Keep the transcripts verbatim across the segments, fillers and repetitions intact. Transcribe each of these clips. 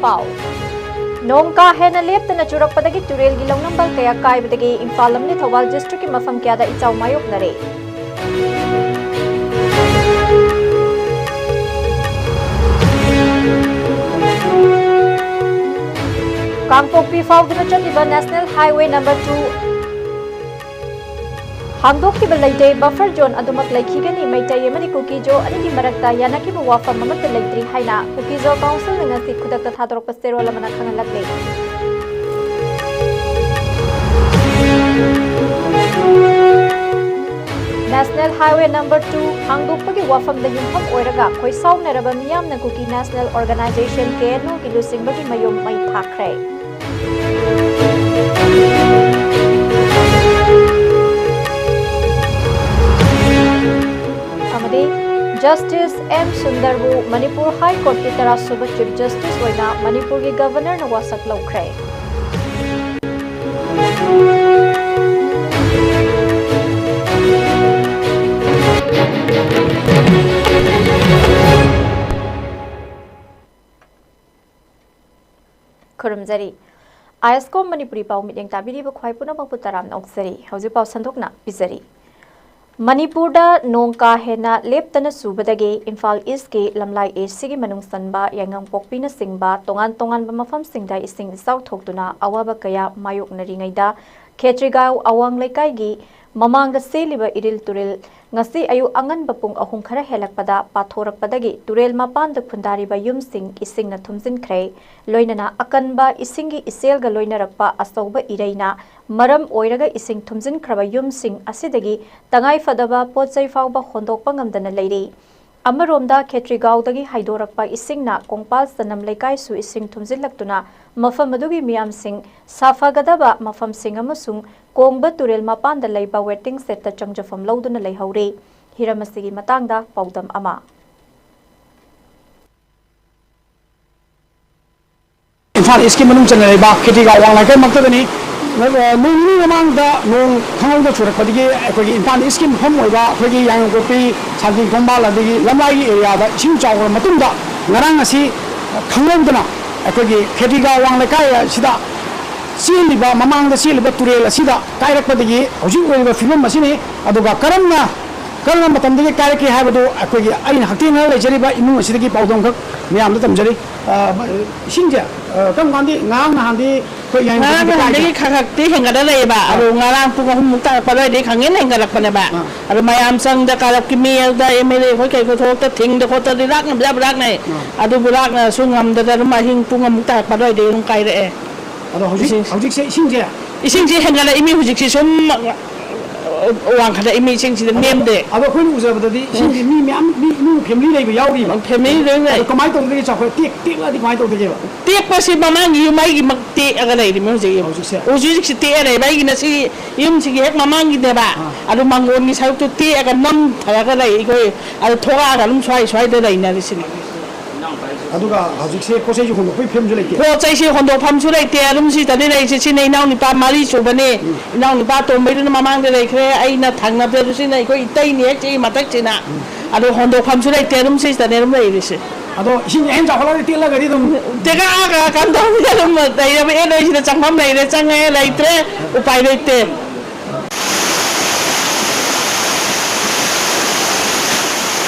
ꯄꯥꯎ꯫ ꯅꯣꯡ ꯀꯥ ꯍꯦꯟꯅ ꯂꯦꯞꯇꯅ ꯆꯨꯔꯛꯄꯗꯒꯤ ꯇꯨꯔꯦꯜꯒꯤ ꯂꯧꯅꯝꯕꯜ ꯀꯌꯥ ꯀꯥꯏꯕꯗꯒꯤ ꯏꯝꯐꯥꯜ ꯑꯃꯗꯤ ꯊꯧꯕꯥꯜ district ꯀꯤ ꯃꯐꯝ ꯀꯌꯥꯗ ꯏꯆꯥꯎ ꯃꯥꯌꯣꯛꯅꯔꯦ꯫ ꯀꯥꯡꯄꯣꯛꯄꯤ ꯐꯥꯎꯗꯨꯅ ꯆꯠꯂꯤꯕ National Highway number two ꯍꯥꯡꯗꯣꯛꯈꯤꯕ ꯂꯩꯇꯦ꯫ Buffer zone ꯑꯗꯨꯃꯛ ꯂꯩꯈꯤꯒꯅꯤ꯫ ꯃꯩꯇꯩ ꯑꯃꯗꯤ ꯀꯨꯀꯤꯖꯣ ꯑꯅꯤꯒꯤ ꯃꯔꯛꯇ ꯌꯥꯅꯈꯤꯕ ꯋꯥꯐꯝ ꯑꯃꯠꯇ ꯂꯩꯇ꯭ꯔꯤ ꯍꯥꯏꯅ ꯀꯨꯀꯤꯖꯣ council ꯅ ꯉꯁꯤ ꯈꯨꯗꯛꯇ ꯊꯥꯗꯣꯔꯛꯄ ꯆꯦꯔꯣꯜ ꯑꯃꯅ ꯈꯪꯍꯜꯂꯛꯂꯤ꯫ National Highway number two ꯍꯥꯡꯗꯣꯛꯄꯒꯤ ꯋꯥꯐꯝꯗ ꯌꯨꯝꯐꯝ ꯑꯣꯏꯔꯒ ꯈꯣꯏꯁꯥꯎꯅꯔꯕ ꯃꯤꯌꯥꯝꯅ Kuki National Organization, K N O ꯒꯤ ꯂꯨꯆꯤꯡꯕꯒꯤ ꯃꯌꯨꯝ ꯃꯩ ꯊꯥꯈ꯭ꯔꯦ꯫ ꯑꯃꯗꯤ Justice M ꯁꯨꯟꯗꯔꯕꯨ Manipur High Court ꯀꯤ ꯇꯔꯥꯁꯨꯕ Chief Justice ꯑꯣꯏꯅ ꯃꯅꯤꯄꯨꯔꯒꯤ Governor ꯅ ꯋꯥꯁꯛ ꯂꯧꯈ꯭ꯔꯦ꯫ ꯈꯨꯔꯨꯝꯖꯔꯤ꯫ ꯑꯥꯏ ꯑꯦꯁ ꯀꯣꯝ ꯃꯅꯤꯄꯨꯔꯤ ꯄꯥꯎ ꯃꯤꯠꯌꯦꯡ ꯇꯥꯕꯤꯔꯤꯕ ꯈ꯭ꯋꯥꯏ ꯄꯨꯝꯅꯃꯛꯄꯨ ꯇꯔꯥꯝꯅ ꯑꯣꯛꯆꯔꯤ꯫ ꯍꯧꯖꯤꯛ ꯄꯥꯎ ꯁꯟꯗꯣꯛꯅ ꯄꯤꯖꯔꯤ꯫ ꯃꯅꯤꯄꯨꯔꯗ ꯅꯣꯡ ꯀꯥ ꯍꯦꯟꯅ ꯂꯦꯞꯇꯅ ꯆꯨꯕꯗꯒꯤ ꯏꯝꯐꯥꯜ East ꯀꯤ ꯂꯝꯂꯥꯏ A C ꯒꯤ ꯃꯅꯨꯡ ꯆꯟꯕ ꯌꯥꯏꯉꯪꯄꯣꯛꯄꯤꯅꯆꯤꯡꯕ ꯇꯣꯉꯥꯟ ꯇꯣꯉꯥꯟꯕ ꯃꯐꯝꯁꯤꯡꯗ ꯏꯁꯤꯡ ꯏꯆꯥꯎ ꯊꯣꯛꯇꯨꯅ ꯑꯋꯥꯕ ꯀꯌꯥ ꯃꯥꯌꯣꯛꯅꯔꯤꯉꯩꯗ, ꯈꯦꯇ꯭ꯔꯤꯒꯥꯎ ꯑꯋꯥꯡ ꯂꯩꯀꯥꯏꯒꯤ ꯃꯃꯥꯡꯗ ꯆꯦꯜꯂꯤꯕ ꯏꯔꯤꯜ ꯇꯨꯔꯦꯜ ꯉꯁꯤ ꯑꯌꯨꯛ ꯑꯉꯟꯕ ꯄꯨꯡ ꯑꯍꯨꯝ ꯈꯔ ꯍꯦꯜꯂꯛꯄꯗ ꯄꯥꯊꯣꯔꯛꯄꯗꯒꯤ ꯇꯨꯔꯦꯜ ꯃꯄꯥꯟꯗ ꯈꯨꯟꯗꯥꯔꯤꯕ ꯌꯨꯝꯁꯤꯡ ꯏꯁꯤꯡꯅ ꯊꯨꯝꯖꯤꯟꯈ꯭ꯔꯦ꯫ ꯂꯣꯏꯅꯅ ꯑꯀꯟꯕ ꯏꯁꯤꯡꯒꯤ ꯏꯆꯦꯜꯒ ꯂꯣꯏꯅꯔꯛꯄ ꯑꯆꯧꯕ ꯏꯔꯩꯅ ꯃꯔꯝ ꯑꯣꯏꯔꯒ ꯏꯁꯤꯡ ꯊꯨꯝꯖꯤꯟꯈ꯭ꯔꯕ ꯌꯨꯝꯁꯤꯡ ꯑꯁꯤꯗꯒꯤ ꯇꯉꯥꯏ ꯐꯗꯕ ꯄꯣꯠ ꯆꯩ ꯐꯥꯎꯕ ꯍꯣꯟꯗꯣꯛꯄ ꯉꯝꯗꯅ ꯂꯩꯔꯤ꯫ ꯑꯃꯔꯣꯝꯗ ꯈꯦꯇ꯭ꯔꯤꯒꯥꯎꯗꯒꯤ ꯍꯩꯗꯣꯔꯛꯄ ꯏꯁꯤꯡꯅ ꯀꯣꯡꯄꯥꯜ ꯆꯅꯝ ꯂꯩꯀꯥꯏꯁꯨ ꯏꯁꯤꯡ ꯊꯨꯝꯖꯤꯜꯂꯛꯇꯨꯅ ꯃꯐꯝ ꯑꯗꯨꯒꯤ ꯃꯤꯌꯥꯝꯁꯤꯡ ꯁꯥꯐꯒꯗꯕ ꯃꯐꯝꯁꯤꯡ ꯑꯃꯁꯨꯡ ꯀꯣꯡꯕ ꯇꯨꯔꯦꯜ ꯃꯄꯥꯟꯗ ꯂꯩꯕ waiting shed ꯇ ꯆꯪꯖꯐꯝ ꯂꯧꯗꯨꯅ ꯂꯩꯍꯧꯔꯤ꯫ ꯍꯤꯔꯝ ꯑꯁꯤꯒꯤ ꯃꯇꯥꯡꯗ ꯄꯥꯎꯗꯝ ꯑꯃ꯫ ꯏꯝꯐꯥꯜ East ꯀꯤ ꯃꯅꯨꯡ ꯆꯟꯅ ꯂꯩꯕ ꯈꯦꯇ꯭ꯔꯤꯒꯥꯎ ꯋꯥꯡ ꯂꯩꯀꯥꯏꯃꯛꯇꯗꯅꯤ꯫ ꯅꯣꯡ ꯅꯤꯅꯤ ꯃꯃꯥꯡꯗ ꯅꯣꯡ ꯈꯪꯍꯧꯗ ꯆꯨꯔꯛꯄꯗꯒꯤ ꯑꯩꯈꯣꯏꯒꯤ ꯏꯝꯐꯥꯜ East ꯀꯤ ꯃꯐꯝ ꯑꯣꯏꯕ ꯑꯩꯈꯣꯏꯒꯤ ꯌꯥꯏꯉꯪꯄꯣꯛꯄꯤ, ꯁꯥꯟꯇꯤ ꯈꯣꯡꯕꯥꯜ ꯑꯗꯒꯤ ꯂꯝꯂꯥꯏꯒꯤ area ꯗ ꯏꯁꯤꯡ ꯆꯥꯎꯈ꯭ꯔ ꯃꯇꯨꯡꯗ ꯉꯔꯥꯡ ꯑꯁꯤ ꯈꯪꯍꯧꯗꯅ ꯑꯩꯈꯣꯏꯒꯤ ꯈꯦꯇꯤꯒꯥꯎ ꯋꯥꯡ ꯂꯩꯀꯥꯏ ꯑꯁꯤꯗ ꯆꯦꯜꯂꯤꯕ, ꯃꯃꯥꯡꯗ ꯆꯦꯜꯂꯤꯕ ꯇꯨꯔꯦꯜ ꯑꯁꯤꯗ ꯀꯥꯏꯔꯛꯄꯗꯒꯤ ꯍꯧꯖꯤꯛ ꯑꯣꯏꯔꯤꯕ ꯐꯤꯕꯝ ꯑꯁꯤꯅꯤ꯫ ꯑꯗꯨꯒ ꯀꯔꯝꯅ, ꯀꯔꯝꯕ ꯃꯇꯝꯗꯒꯤ ꯀꯥꯏꯔꯛꯀꯦ ꯍꯥꯏꯕꯗꯨ ꯑꯩꯈꯣꯏꯒꯤ, ꯑꯩꯅ ꯍꯛꯊꯦꯡꯅꯅ ꯂꯩꯖꯔꯤꯕ ꯏꯃꯨꯡ ꯑꯁꯤꯗꯒꯤ ꯄꯥꯎꯗꯝꯈꯛ ꯃꯌꯥꯝꯗ ꯇꯝꯖꯔꯤ꯫ ꯑ, ꯏꯁꯤꯡꯁꯦ, ꯑ, ꯀꯔꯝ ꯀꯥꯟꯗꯤ, ꯉꯔꯥꯡ ꯅꯍꯥꯟꯗꯤ ꯑꯩꯈꯣꯏ ꯌꯥꯏꯉꯪ ꯉꯔꯥꯡ ꯄꯣꯛꯄꯗꯤ ꯀꯥꯏꯗꯦ꯫ ꯅꯍꯥꯟꯗꯒꯤ ꯈꯔ ꯈꯛꯇꯤ ꯍꯦꯟꯒꯠꯂ ꯂꯩꯌꯦꯕ꯫ ꯑꯥ꯫ ꯑꯗꯣ ꯉꯔꯥꯡ ꯄꯨꯡ ꯑꯍꯨꯝꯃꯨꯛ ꯇꯥꯔꯛꯄ ꯑꯗꯨꯋꯥꯏꯗꯒꯤ ꯈꯪꯍꯦꯟ ꯍꯦꯟꯒꯠꯂꯛꯄꯅꯦꯕ꯫ ꯑꯥ꯫ ꯑꯗꯣ ꯃꯌꯥꯝ ꯆꯪꯗ ꯀꯥꯔꯞꯀꯤ ꯃꯤ ꯑꯗ ꯑꯦꯝ ꯑꯦꯜ ꯑꯦ ꯍꯣꯏ ꯀꯩ ꯍꯣꯏ ꯊꯣꯛꯂꯛꯇ ꯊꯤꯡꯗ ꯈꯣꯠꯇꯗꯤ ꯂꯥꯛꯅꯕꯗꯤ ꯌꯥꯝ ꯂꯥꯛꯅꯩ꯫ ꯑꯥ꯫ ꯑꯗꯨꯕꯨ ꯂꯥꯛꯅꯔꯁꯨ ꯉꯝꯗꯗꯅ ꯑꯗꯨꯝ ꯑꯍꯤꯡ ꯄꯨꯡ ꯑꯃꯨꯛ ꯇꯥꯔꯛꯄ ꯑꯗꯨꯋꯥꯏꯗꯒꯤ ꯑꯗꯨꯝ ꯀꯥꯏꯔꯛꯑꯦ꯫ ꯑꯗꯣ ꯍꯧꯖꯤꯛ, ꯏꯁꯤꯡ꯫ ꯍꯧꯖꯤꯛꯁꯦ ꯏꯁꯤꯡꯁꯦ? ꯏꯁꯤꯡꯁꯦ ꯍꯦꯟꯒꯠꯂꯛꯏ ꯃꯤ ꯍꯧꯖꯤꯛꯁꯤ ꯁꯨꯝ ꯋꯥꯡꯈꯠꯂꯛꯏ ꯃꯤ ꯏꯁꯤꯡꯁꯤꯗ ꯑꯗꯣ, ꯅꯦꯝꯗꯦ꯫ ꯑꯗꯣ ꯑꯩꯈꯣꯏꯅ ꯎꯖꯕꯗꯗꯤ ꯎꯝ꯫ ꯏꯁꯤꯡꯁꯦ ꯃꯤ ꯃꯌꯥꯝ, ꯃꯤ ꯏꯃꯨꯡ ꯐꯦꯃꯤꯂꯤ ꯂꯩꯕ ꯌꯥꯎꯔꯤꯕ꯫ ꯐꯦꯃꯤꯂꯤ ꯂꯣꯏ ꯂꯩ꯫ ꯑꯗꯣ ꯀꯃꯥꯏꯅ ꯇꯧꯗꯣꯏꯒꯦ? ꯆꯥꯎꯈꯠ-, ꯇꯦꯛ-, ꯇꯦꯛꯂꯛꯑꯗꯤ ꯀꯃꯥꯏꯅ ꯇꯧꯗꯣꯏꯒꯦꯕ? ꯇꯦꯛꯄꯁꯤ ꯃꯃꯥꯡꯒꯤ ꯌꯨꯝ ꯑꯩꯒꯤꯃꯛ ꯇꯦꯛꯑꯒ ꯂꯩꯔꯤꯃꯤ ꯍꯧꯖꯤꯛ ꯌꯨꯝ꯫ ꯍꯧꯖꯤꯛꯁꯦ? ꯍꯧꯖꯤꯛ ꯍꯧꯖꯤꯛꯁꯤ ꯇꯦꯛꯑ ꯂꯩꯕ꯫ ꯑꯩꯒꯤꯅ ꯁꯤ ꯌꯨꯝꯁꯤꯒꯤ ꯍꯦꯛ ꯃꯃꯥꯡꯒꯤꯅꯦꯕ꯫ ꯑꯥ꯫ ꯑꯗꯨ ꯃꯥꯡꯒꯣꯟꯒꯤ ꯁꯔꯨꯛꯇꯨ ꯇꯦꯛꯑꯒ ꯅꯝꯊꯔꯒ ꯂꯩ ꯑꯩꯈꯣꯏ꯫ ꯑꯗꯨ ꯊꯣꯛꯂꯛꯑꯒ ꯑꯗꯨꯝ ꯁ꯭ꯋꯥꯏ ꯁ꯭ꯋꯥꯏꯗ ꯂꯩꯅꯔꯤꯁꯤꯅꯤ꯫ ꯑꯗꯨꯒ ꯍꯧꯖꯤꯛꯁꯦ ꯄꯣꯠ ꯆꯩꯁꯨ ꯍꯣꯟꯗꯣꯛꯄꯒꯤ ꯐꯤꯕꯝꯁꯨ ꯂꯩꯇꯦ꯫ ꯄꯣꯠ ꯆꯩꯁꯦ ꯍꯣꯟꯗꯣꯛꯐꯝꯁꯨ ꯂꯩꯇꯦ꯫ ꯑꯗꯨꯝ ꯁꯤꯗꯅꯤ ꯂꯩꯔꯤꯁꯦ꯫ ꯁꯤꯅ ꯏꯅꯥꯎ ꯅꯨꯄꯥ ꯃꯔꯤ ꯁꯨꯕꯅꯤ꯫ ꯎꯝ꯫ ꯏꯅꯥꯎ ꯅꯨꯄꯥ ꯑꯇꯣꯝꯕꯩꯗꯨꯅ ꯃꯃꯥꯡꯗ ꯂꯩꯈ꯭ꯔꯦ꯫ ꯑꯩꯅ ꯊꯪꯅꯕꯗꯁꯨ ꯁꯤꯅ ꯑꯩꯈꯣꯏ ꯏꯇꯩꯅꯤ ꯍꯦꯛ ꯁꯤꯒꯤ ꯃꯊꯛꯁꯤꯅ꯫ ꯎꯝ꯫ ꯑꯗꯣ ꯍꯣꯟꯗꯣꯛꯐꯝꯁꯨ ꯂꯩꯇꯦ꯫ ꯑꯗꯨꯝ ꯁꯤꯁꯤꯗꯅꯦ ꯑꯗꯨꯝ ꯂꯩꯔꯤꯁꯦ꯫ ꯑꯗꯣ ꯏꯁꯤꯡ ꯍꯦꯟ ꯆꯥꯎꯈꯠꯂꯒꯗꯤ ꯇꯦꯛꯂꯒꯗꯤ ꯑꯗꯨꯝ ꯇꯦꯛꯂꯛꯑꯒ ꯀꯝꯗꯧꯅꯤ? ꯑꯗꯨꯝ ꯂꯩꯔꯕ ꯑꯦ ꯅꯣꯏ ꯁꯤꯗ ꯆꯪꯐꯝ ꯂꯩꯔꯦ, ꯆꯪꯉꯦ, ꯂꯩꯇ꯭ꯔꯦ, ꯎꯄꯥꯏ ꯂꯩꯇꯦ꯫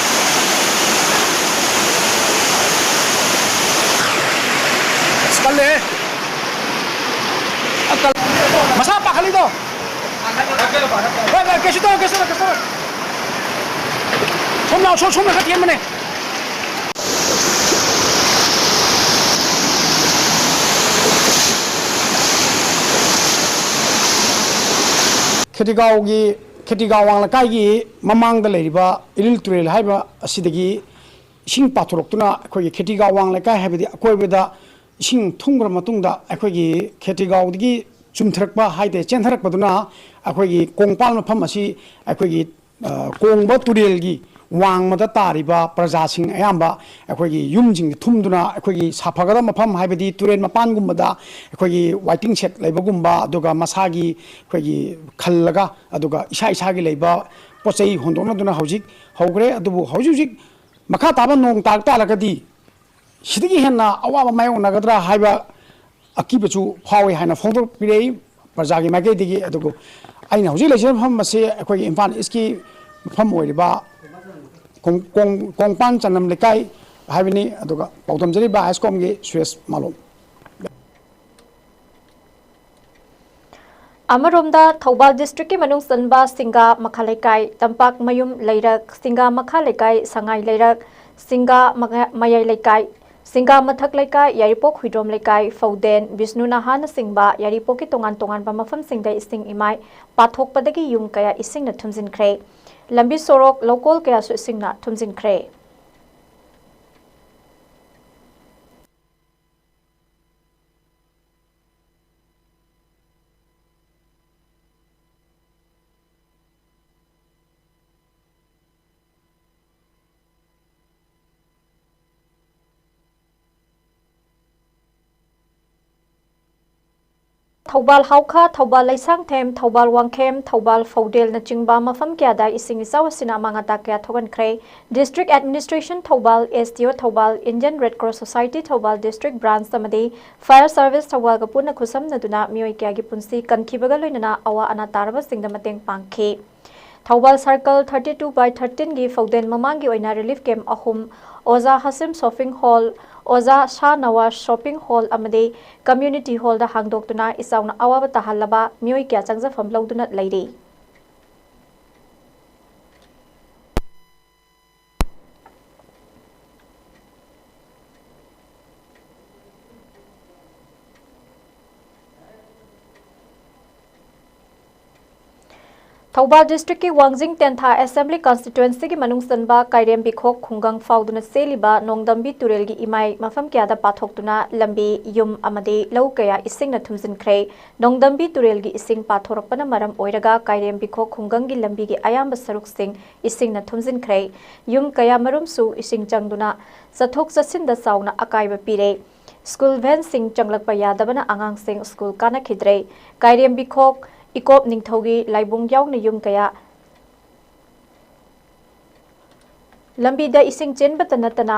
ꯑꯁ, ꯀꯜꯂꯦꯍꯦ꯫ ꯑ, ꯀꯜ-, ꯃꯁꯥ ꯄꯥꯈꯠꯂꯤꯗꯣ꯫ ꯍꯣꯏ, ꯍꯣꯏ, ꯀꯩꯁꯨ ꯇꯧꯔꯣꯏ, ꯀꯩꯁꯨ ꯇꯧꯔꯣꯏ, ꯀꯩꯁꯨ ꯇꯧꯔꯣꯏ꯫ ꯁꯣꯝ ꯂꯥꯛꯑꯣ, ꯁꯣꯝ, ꯁꯣꯝꯅ ꯈꯔ ꯊꯦꯝꯕꯅꯦ꯫ ꯈꯦꯇꯤꯒꯥꯎꯒꯤ, ꯈꯦꯇꯤꯒꯥꯎ ꯋꯥꯡ ꯂꯩꯀꯥꯏꯒꯤ ꯃꯃꯥꯡꯗ ꯂꯩꯔꯤꯕ ꯏꯔꯤꯜ ꯇꯨꯔꯦꯜ ꯍꯥꯏꯕ ꯑꯁꯤꯗꯒꯤ ꯏꯁꯤꯡ ꯄꯥꯊꯣꯔꯛꯇꯨꯅ ꯑꯩꯈꯣꯏꯒꯤ ꯈꯦꯇꯤꯒꯥꯎ ꯋꯥꯡ ꯂꯩꯀꯥꯏ ꯍꯥꯏꯕꯗꯤ ꯑꯀꯣꯏꯕꯗ ꯏꯁꯤꯡ ꯊꯨꯝꯈ꯭ꯔ ꯃꯇꯨꯡꯗ ꯑꯩꯈꯣꯏꯒꯤ ꯈꯦꯇꯤꯒꯥꯎꯗꯒꯤ ꯆꯨꯝꯊꯔꯛꯄ ꯍꯥꯏꯇꯥꯔꯦ, ꯆꯦꯟꯊꯔꯛꯄꯗꯨꯅ ꯑꯩꯈꯣꯏꯒꯤ ꯀꯣꯡꯄꯥꯜ ꯃꯐꯝ ꯑꯁꯤ ꯑꯩꯈꯣꯏꯒꯤ, ꯑ, ꯀꯣꯡꯕ ꯇꯨꯔꯦꯜꯒꯤ ꯋꯥꯡꯃꯗ ꯇꯥꯔꯤꯕ ꯄ꯭ꯔꯖꯥꯁꯤꯡ ꯑꯌꯥꯝꯕ ꯑꯩꯈꯣꯏꯒꯤ ꯌꯨꯝꯁꯤꯡ ꯊꯨꯝꯗꯨꯅ ꯑꯩꯈꯣꯏꯒꯤ ꯁꯥꯐꯒꯗꯕ ꯃꯐꯝ ꯍꯥꯏꯕꯗꯤ ꯇꯨꯔꯦꯜ ꯃꯄꯥꯟꯒꯨꯝꯕꯗ ꯑꯩꯈꯣꯏꯒꯤ waiting shed ꯂꯩꯕꯒꯨꯝꯕ, ꯑꯗꯨꯒ ꯃꯁꯥꯒꯤ ꯑꯩꯈꯣꯏꯒꯤ ꯈꯜꯂꯒ, ꯑꯗꯨꯒ ꯏꯁꯥ ꯏꯁꯥꯒꯤ ꯂꯩꯕ ꯄꯣꯠ ꯆꯩ ꯍꯣꯟꯗꯣꯛꯅꯗꯨꯅ ꯍꯧꯖꯤꯛ ꯍꯧꯈ꯭ꯔꯦ꯫ ꯑꯗꯨꯕꯨ ꯍꯧꯖꯤꯛ ꯍꯧꯖꯤꯛ ꯃꯈꯥ ꯇꯥꯕ ꯅꯣꯡ ꯇꯥꯔꯛ ꯇꯥꯔꯒꯗꯤ ꯁꯤꯗꯒꯤ ꯍꯦꯟꯅ ꯑꯋꯥꯕ ꯃꯥꯌꯣꯛꯅꯒꯗ꯭ꯔꯥ ꯍꯥꯏꯕ ꯑꯀꯤꯕꯁꯨ ꯐꯥꯎꯏ ꯍꯥꯏꯅ ꯐꯣꯡꯗꯣꯛꯄꯤꯔꯛꯏ ꯄ꯭ꯔꯖꯥꯒꯤ ꯃꯥꯏꯀꯩꯗꯒꯤ꯫ ꯑꯗꯨꯕꯨ ꯑꯩꯅ ꯍꯧꯖꯤꯛ ꯂꯩꯖꯔꯤꯕ ꯃꯐꯝ ꯑꯁꯤ ꯑꯩꯈꯣꯏꯒꯤ ꯏꯝꯐꯥꯜ ꯏꯁꯀꯤ ꯃꯐꯝ ꯑꯣꯏꯔꯤꯕ ꯀꯣꯡ-, ꯀꯣꯡ-, ꯀꯣꯡꯄꯥꯟ ꯆꯅꯝ ꯂꯩꯀꯥꯏ ꯍꯥꯏꯕꯅꯤ꯫ ꯑꯗꯨꯒ ꯄꯥꯎꯗꯝꯖꯔꯤꯕ ꯑꯥꯏ ꯑꯦꯁ ꯀꯣꯝꯒꯤ ꯁꯨꯔꯦꯁ ꯃꯥꯂꯣꯝ꯫ ꯑꯃꯔꯣꯝꯗ, ꯊꯧꯕꯥꯜ ꯗꯤꯁꯇ꯭ꯔꯤꯛꯀꯤ ꯃꯅꯨꯡ ꯆꯟꯕ ꯁꯤꯡꯒꯥ ꯃꯈꯥ ꯂꯩꯀꯥꯏ, ꯇꯝꯄꯥꯛ ꯃꯌꯨꯝ ꯂꯩꯔꯛ, ꯁꯤꯡꯒꯥ ꯃꯈꯥ ꯂꯩꯀꯥꯏ, ꯁꯉꯥꯏ ꯂꯩꯔꯛ, ꯁꯤꯡꯒꯥ ꯃꯈꯥ-, ꯃꯌꯥꯏ ꯂꯩꯀꯥꯏ, ꯁꯤꯡꯒꯥ ꯃꯊꯛ ꯂꯩꯀꯥꯏ, ꯌꯥꯏꯔꯤꯄꯣꯛ ꯍꯨꯏꯗ꯭ꯔꯣꯝ ꯂꯩꯀꯥꯏ, ꯐꯧꯗꯦꯟ, ꯕꯤꯁꯅꯨ ꯅꯍꯥꯅꯆꯤꯡꯕ ꯌꯥꯏꯔꯤꯄꯣꯛꯀꯤ ꯇꯣꯉꯥꯟ ꯇꯣꯉꯥꯟꯕ ꯃꯐꯝꯁꯤꯡꯗ ꯏꯁꯤꯡ ꯏꯃꯥꯏ ꯄꯥꯊꯣꯛꯄꯗꯒꯤ ꯌꯨꯝ ꯀꯌꯥ ꯏꯁꯤꯡꯅ ꯊꯨꯝꯖꯤꯟꯈ꯭ꯔꯦ꯫ ꯂꯝꯕꯤ ꯁꯣꯔꯣꯛ, ꯂꯧꯀꯣꯜ ꯀꯌꯥꯁꯨ ꯏꯁꯤꯡꯅ ꯊꯨꯝꯖꯤꯟꯈ꯭ꯔꯦ꯫ ꯊꯧꯕꯥꯜ ꯍꯥꯎꯈꯥ, ꯊꯧꯕꯥꯜ ꯂꯩꯁꯥꯡꯊꯦꯝ, ꯊꯧꯕꯥꯜ ꯋꯥꯡꯈꯦꯝ, ꯊꯧꯕꯥꯜ ꯐꯧꯗꯦꯜꯅꯆꯤꯡꯕ ꯃꯐꯝ ꯀꯌꯥꯗ ꯏꯁꯤꯡ ꯏꯆꯥꯎ ꯑꯁꯤꯅ ꯑꯃꯥꯡ ꯑꯇꯥ ꯀꯌꯥ ꯊꯣꯛꯍꯟꯈ꯭ꯔꯦ꯫ District Administration Thoubal, S D O Thoubal, Indian Red Cross Society Thoubal District Branch ꯑꯃꯗꯤ Fire Service ꯊꯧꯕꯥꯜꯒ ꯄꯨꯟꯅ ꯈꯨꯠꯁꯝꯅꯗꯨꯅ ꯃꯤꯑꯣꯏ ꯀꯌꯥꯒꯤ ꯄꯨꯟꯁꯤ ꯀꯟꯈꯤꯕꯒ ꯂꯣꯏꯅꯅ ꯑꯋꯥ ꯑꯅꯥ ꯇꯥꯔꯕꯁꯤꯡꯗ ꯃꯇꯦꯡ ꯄꯥꯡꯈꯤ꯫ Thoubal Circle thirty two by thirteen ꯒꯤ ꯐꯧꯗꯦꯟ ꯃꯃꯥꯡꯒꯤ ꯑꯣꯏꯅ relief camp ꯑꯍꯨꯝ, ꯑꯣꯖꯥ ꯍꯥꯁꯤꯝ Shopping Hall, ꯑꯣꯖꯥ ꯁꯥ ꯅꯋꯥꯖ Shopping Hall ꯑꯃꯗꯤ Community Hall ꯗ ꯍꯥꯡꯗꯣꯛꯇꯨꯅ ꯏꯆꯥꯎꯅ ꯑꯋꯥꯕ ꯇꯥꯍꯜꯂꯕ ꯃꯤꯑꯣꯏ ꯀꯌꯥ ꯆꯪꯖꯐꯝ ꯂꯧꯗꯨꯅ ꯂꯩꯔꯤ꯫ ꯊꯧꯕꯥꯜ district ꯀꯤ ꯋꯥꯡꯖꯤꯡ ꯇꯦꯟꯊꯥ Assembly Constituency ꯒꯤ ꯃꯅꯨꯡ ꯆꯟꯕ ꯀꯥꯏꯔꯦꯝꯕꯤꯈꯣꯛ ꯈꯨꯡꯒꯪ ꯐꯥꯎꯗꯨꯅ ꯆꯦꯜꯂꯤꯕ ꯅꯣꯡꯗꯝꯕꯤ ꯇꯨꯔꯦꯜꯒꯤ ꯏꯃꯥꯏ ꯃꯐꯝ ꯀꯌꯥꯗ ꯄꯥꯊꯣꯛꯇꯨꯅ ꯂꯝꯕꯤ, ꯌꯨꯝ ꯑꯃꯗꯤ ꯂꯧ ꯀꯌꯥ ꯏꯁꯤꯡꯅ ꯊꯨꯝꯖꯤꯟꯈ꯭ꯔꯦ꯫ ꯅꯣꯡꯗꯝꯕꯤ ꯇꯨꯔꯦꯜꯒꯤ ꯏꯁꯤꯡ ꯄꯥꯊꯣꯔꯛꯄꯅ ꯃꯔꯝ ꯑꯣꯏꯔꯒ ꯀꯥꯏꯔꯦꯝꯕꯤꯈꯣꯛ ꯈꯨꯡꯒꯪꯒꯤ ꯂꯝꯕꯤꯒꯤ ꯑꯌꯥꯝꯕ ꯁꯔꯨꯛꯁꯤꯡ ꯏꯁꯤꯡꯅ ꯊꯨꯝꯖꯤꯟꯈ꯭ꯔꯦ꯫ ꯌꯨꯝ ꯀꯌꯥꯃꯔꯨꯝꯁꯨ ꯏꯁꯤꯡ ꯆꯪꯗꯨꯅ ꯆꯠꯊꯣꯛ ꯆꯠꯁꯤꯟꯗ ꯆꯥꯎꯅ ꯑꯀꯥꯏꯕ ꯄꯤꯔꯦ꯫ School van ꯁꯤꯡ ꯆꯪꯂꯛꯄ ꯌꯥꯗꯕꯅ ꯑꯉꯥꯡꯁꯤꯡ school ꯀꯥꯅꯈꯤꯗ꯭ꯔꯦ꯫ ꯀꯥꯏꯔꯦꯝꯕꯤꯈꯣꯛ, ꯏꯀꯣꯞ ꯅꯤꯡꯊꯧꯒꯤ ꯂꯥꯏꯕꯨꯡ ꯌꯥꯎꯅ ꯌꯨꯝ ꯀꯌꯥ ꯂꯝꯕꯤꯗ ꯏꯁꯤꯡ ꯆꯦꯟꯕꯇ ꯅꯠꯇꯅ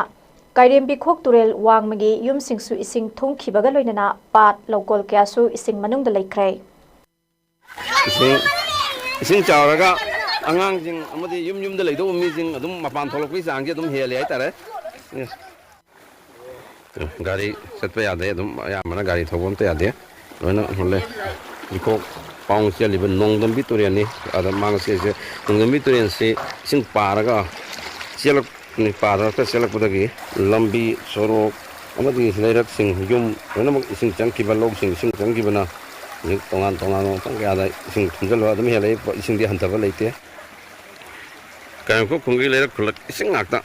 ꯀꯥꯏꯔꯦꯝꯕꯤꯈꯣꯛ ꯇꯨꯔꯦꯜ ꯋꯥꯡꯃꯒꯤ ꯌꯨꯝꯁꯤꯡꯁꯨ ꯏꯁꯤꯡ ꯊꯨꯝꯈꯤꯕꯒ ꯂꯣꯏꯅꯅ ꯄꯥꯠ ꯂꯧꯀꯣꯜ ꯀꯌꯥꯁꯨ ꯏꯁꯤꯡ ꯃꯅꯨꯡꯗ ꯂꯩꯈ꯭ꯔꯦ꯫ ꯏꯁꯤꯡ ꯏꯁꯤꯡ ꯆꯥꯎꯔꯒ ꯑꯉꯥꯡꯁꯤꯡ ꯑꯃꯗꯤ ꯌꯨꯝ ꯌꯨꯝꯗ ꯂꯩꯗꯧꯕ ꯃꯤꯁꯤꯡ ꯑꯗꯨꯝ ꯃꯄꯥꯟ ꯊꯣꯛꯂꯛꯄꯒꯤ ꯆꯥꯡꯁꯦ ꯑꯗꯨꯝ ꯍꯦꯜꯂꯦ ꯍꯥꯏꯇꯥꯔꯦ꯫ ꯒꯥꯔꯤ ꯆꯠꯄ ꯌꯥꯗꯦ, ꯑꯗꯨꯝ ꯑꯌꯥꯝꯕꯅ ꯒꯥꯔꯤ ꯊꯧꯕ ꯑꯝꯇ ꯌꯥꯗꯦ꯫ ꯂꯣꯏꯅ ꯍꯨꯜꯂꯦ꯫ ꯏꯈꯣꯛ ꯄꯥꯎ ꯆꯦꯜꯂꯤꯕ ꯅꯣꯡꯗꯝꯕꯤ ꯇꯨꯔꯦꯜꯅꯤ꯫ ꯑꯗ ꯃꯥꯡ ꯆꯦꯜꯂꯤꯁꯦ ꯅꯣꯡꯗꯝꯕꯤ ꯇꯨꯔꯦꯜꯁꯤ ꯏꯁꯤꯡ ꯄꯥꯔꯒ ꯆꯦꯜꯂꯛꯄꯅꯤ꯫ ꯄꯥꯔꯒ ꯆꯦꯜꯂꯛꯄꯗꯒꯤ ꯂꯝꯕꯤ, ꯁꯣꯔꯣꯛ ꯑꯃꯗꯤ ꯂꯩꯔꯛꯁꯤꯡ, ꯌꯨꯝ ꯂꯣꯏꯅꯃꯛ ꯏꯁꯤꯡ ꯆꯪꯈꯤꯕ, ꯂꯧꯁꯤꯡ ꯏꯁꯤꯡ ꯆꯪꯈꯤꯕꯅ ꯍꯧꯖꯤꯛ ꯇꯣꯉꯥꯟ ꯇꯣꯉꯥꯟꯕ ꯃꯐꯝ ꯀꯌꯥꯗ ꯏꯁꯤꯡ ꯊꯨꯝꯖꯤꯜꯂꯒ ꯑꯗꯨꯝ ꯍꯦꯜꯂꯛꯏ꯫ ꯏꯁꯤꯡꯗꯤ ꯍꯟꯊꯕ ꯂꯩꯇꯦ꯫ ꯀꯥꯏꯔꯦꯝꯈꯣꯛ ꯈꯨꯟꯒꯤ ꯂꯩꯔꯛ ꯈꯨꯜꯂꯛ ꯏꯁꯤꯡ ꯉꯥꯛꯇ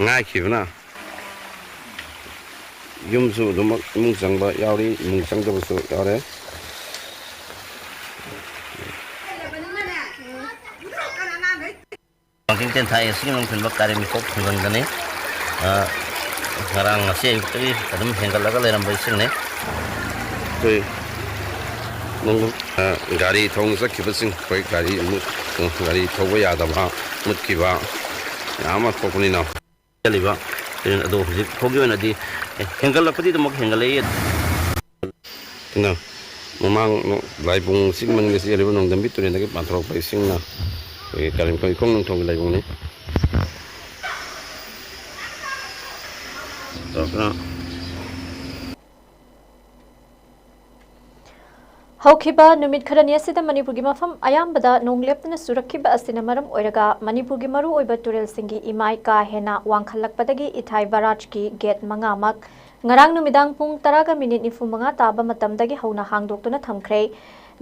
ꯉꯥꯏꯈꯤꯕꯅ ꯌꯨꯝꯁꯨ ꯑꯗꯨꯃꯛ ꯏꯃꯨꯡ ꯆꯪꯕ ꯌꯥꯎꯔꯤ, ꯏꯃꯨꯡ ꯆꯪꯗꯕꯁꯨ ꯌꯥꯎꯔꯦ꯫ ꯋꯥꯡꯖꯤꯡ ꯇꯦꯟꯊꯥ ꯑꯦꯁꯤꯒꯤ ꯃꯅꯨꯡ ꯆꯟꯕ ꯀꯥꯏꯔꯦꯝꯕꯤꯈꯣꯛ ꯈꯨꯡꯒꯪꯗꯅꯤ꯫ ꯑ, ꯉꯔꯥꯡ ꯉꯁꯤ ꯑꯌꯨꯛꯇꯒꯤ ꯑꯗꯨꯝ ꯍꯦꯟꯒꯠꯂꯒ ꯂꯩꯔꯝꯕ ꯏꯁꯤꯡꯅꯤ꯫ ꯑꯩꯈꯣꯏ ꯅꯣꯡ-, ꯑ, ꯒꯥꯔꯤ ꯊꯧꯅ ꯆꯠꯈꯤꯕꯁꯤꯡ, ꯑꯩꯈꯣꯏ ꯒꯥꯔꯤ ꯑꯃꯨꯛ, ꯒꯥꯔꯤ ꯊꯧꯕ ꯌꯥꯗꯕ, ꯃꯨꯠꯈꯤꯕ ꯃꯌꯥꯝ ꯑꯃ ꯊꯣꯛꯄꯅꯤꯅ꯫ ꯆꯠꯂꯤꯕ ꯇ꯭ꯔꯦꯟ ꯑꯗꯣ ꯍꯧꯖꯤꯛ ꯐꯥꯎꯒꯤ ꯑꯣꯏꯅꯗꯤ ꯍꯦꯟꯒꯠꯂꯛꯄꯗꯤ ꯑꯗꯨꯃꯛ ꯍꯦꯟꯒꯠꯂꯛꯏ꯫ ꯑꯗꯨꯅ ꯃꯃꯥꯡ ꯂꯥꯏꯕꯨꯡ ꯑꯁꯤꯒꯤ ꯃꯅꯤꯡꯗ ꯆꯦꯜꯂꯤꯕ ꯅꯣꯡꯗꯝꯕꯤ ꯇꯨꯔꯦꯜꯗꯒꯤ ꯄꯥꯟꯊꯣꯔꯛꯄ ꯏꯁꯤꯡꯅ ꯑꯩꯈꯣꯏꯒꯤ ꯀꯥꯂꯦꯟꯈꯣꯡ ꯏꯈꯣꯡ ꯅꯣꯡꯊꯣꯡꯒꯤ ꯂꯥꯏꯕꯨꯡꯅꯤ꯫ ꯆꯥꯎꯔꯛꯇꯨꯅ ꯍꯧꯈꯤꯕ ꯅꯨꯃꯤꯠ ꯈꯔꯅꯤ ꯑꯁꯤꯗ ꯃꯅꯤꯄꯨꯔꯒꯤ ꯃꯐꯝ ꯑꯌꯥꯝꯕꯗ ꯅꯣꯡ ꯂꯦꯞꯇꯅ ꯆꯨꯔꯛꯈꯤꯕ ꯑꯁꯤꯅ ꯃꯔꯝ ꯑꯣꯏꯔꯒ ꯃꯅꯤꯄꯨꯔꯒꯤ ꯃꯔꯨꯑꯣꯏꯕ ꯇꯨꯔꯦꯜꯁꯤꯡꯒꯤ ꯏꯃꯥꯏ ꯀꯥ ꯍꯦꯟꯅ ꯋꯥꯡꯈꯠꯂꯛꯄꯗꯒꯤ ꯏꯊꯥꯏ ꯕꯔꯥꯖꯀꯤ ꯒꯦꯠ ꯃꯉꯥꯃꯛ ꯉꯔꯥꯡ ꯅꯨꯃꯤꯗꯥꯡ ꯄꯨꯡ ꯇꯔꯥꯒ ꯃꯤꯅꯤꯠ ꯅꯤꯐꯨ ꯃꯉꯥ ꯇꯥꯕ ꯃꯇꯝꯗꯒꯤ ꯍꯧꯅ ꯍꯥꯡꯗꯣꯛꯇꯨꯅ ꯊꯝꯈ꯭ꯔꯦ꯫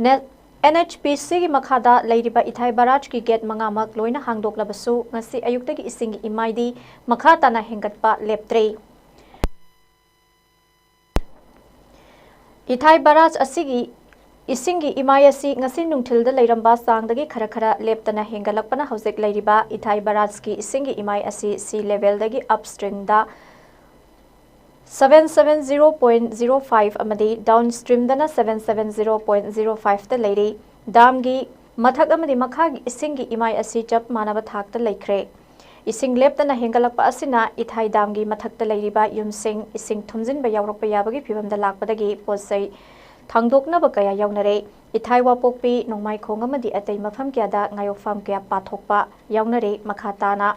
ꯅꯦ-, ꯑꯦꯟ ꯑꯩꯆ ꯄꯤ ꯁꯤꯒꯤ ꯃꯈꯥꯗ ꯂꯩꯔꯤꯕ ꯏꯊꯥꯏ ꯕꯔꯥꯖꯀꯤ ꯒꯦꯠ ꯃꯉꯥꯃꯛ ꯂꯣꯏꯅ ꯍꯥꯡꯗꯣꯛꯂꯕꯁꯨ ꯉꯁꯤ ꯑꯌꯨꯛꯇꯒꯤ ꯏꯁꯤꯡꯒꯤ ꯏꯃꯥꯏꯗꯤ ꯃꯈꯥ ꯇꯥꯅ ꯍꯦꯟꯒꯠꯄ ꯂꯦꯞꯇ꯭ꯔꯦ꯫ ꯏꯊꯥꯏ ꯕꯔꯥꯖ ꯑꯁꯤꯒꯤ ꯏꯁꯤꯡꯒꯤ ꯏꯃꯥꯏ ꯑꯁꯤ ꯉꯁꯤ ꯅꯨꯡꯊꯤꯜꯗ ꯂꯩꯔꯝꯕ ꯆꯥꯡꯗꯒꯤ ꯈꯔ ꯈꯔ ꯂꯦꯞꯇꯅ ꯍꯦꯟꯒꯠꯂꯛꯄꯅ ꯍꯧꯖꯤꯛ ꯂꯩꯔꯤꯕ ꯏꯊꯥꯏ ꯕꯔꯥꯖꯀꯤ ꯏꯁꯤꯡꯒꯤ ꯏꯃꯥꯏ ꯑꯁꯤ ꯁꯤ ꯂꯦꯚꯦꯜꯗꯒꯤ ꯑꯞ ꯁ꯭ꯇ꯭ꯔꯤꯝꯗ seven seven zero point zero five ꯑꯃꯗꯤ ꯗꯥꯎꯟ ꯁ꯭ꯇ꯭ꯔꯤꯝꯗꯅ seven seven zero point zero fiveꯇ ꯂꯩꯔꯤ꯫ ꯗꯥꯝꯒꯤ ꯃꯊꯛ ꯑꯃꯗꯤ ꯃꯈꯥꯒꯤ ꯏꯁꯤꯡꯒꯤ ꯏꯃꯥꯏ ꯑꯁꯤ ꯆꯞ ꯃꯥꯟꯅꯕ ꯊꯥꯛꯇ ꯂꯩꯈ꯭ꯔꯦ꯫ ꯏꯁꯤꯡ ꯂꯦꯞꯇꯅ ꯍꯦꯟꯒꯠꯂꯛꯄ ꯑꯁꯤꯅ ꯏꯊꯥꯏ ꯗꯥꯝꯒꯤ ꯃꯊꯛꯇ ꯂꯩꯔꯤꯕ ꯌꯨꯝꯁꯤꯡ ꯏꯁꯤꯡ ꯊꯨꯝꯖꯤꯟꯕ ꯌꯥꯎꯔꯛꯄ ꯌꯥꯕꯒꯤ ꯐꯤꯕꯝꯗ ꯂꯥꯛꯄꯗꯒꯤ ꯄꯣꯠ ꯆꯩ ꯊꯥꯡꯗꯣꯛꯅꯕ ꯀꯌꯥ ꯌꯥꯎꯅꯔꯦ꯫ ꯏꯊꯥꯏ ꯋꯥꯄꯣꯛꯄꯤ, ꯅꯣꯡꯃꯥꯏꯈꯣꯡ ꯑꯃꯗꯤ ꯑꯇꯩ ꯃꯐꯝ ꯀꯌꯥꯗ ꯉꯥꯌꯣꯛꯐꯝ ꯀꯌꯥ ꯄꯥꯊꯣꯛꯄ ꯌꯥꯎꯅꯔꯦ꯫ ꯃꯈꯥ ꯇꯥꯅ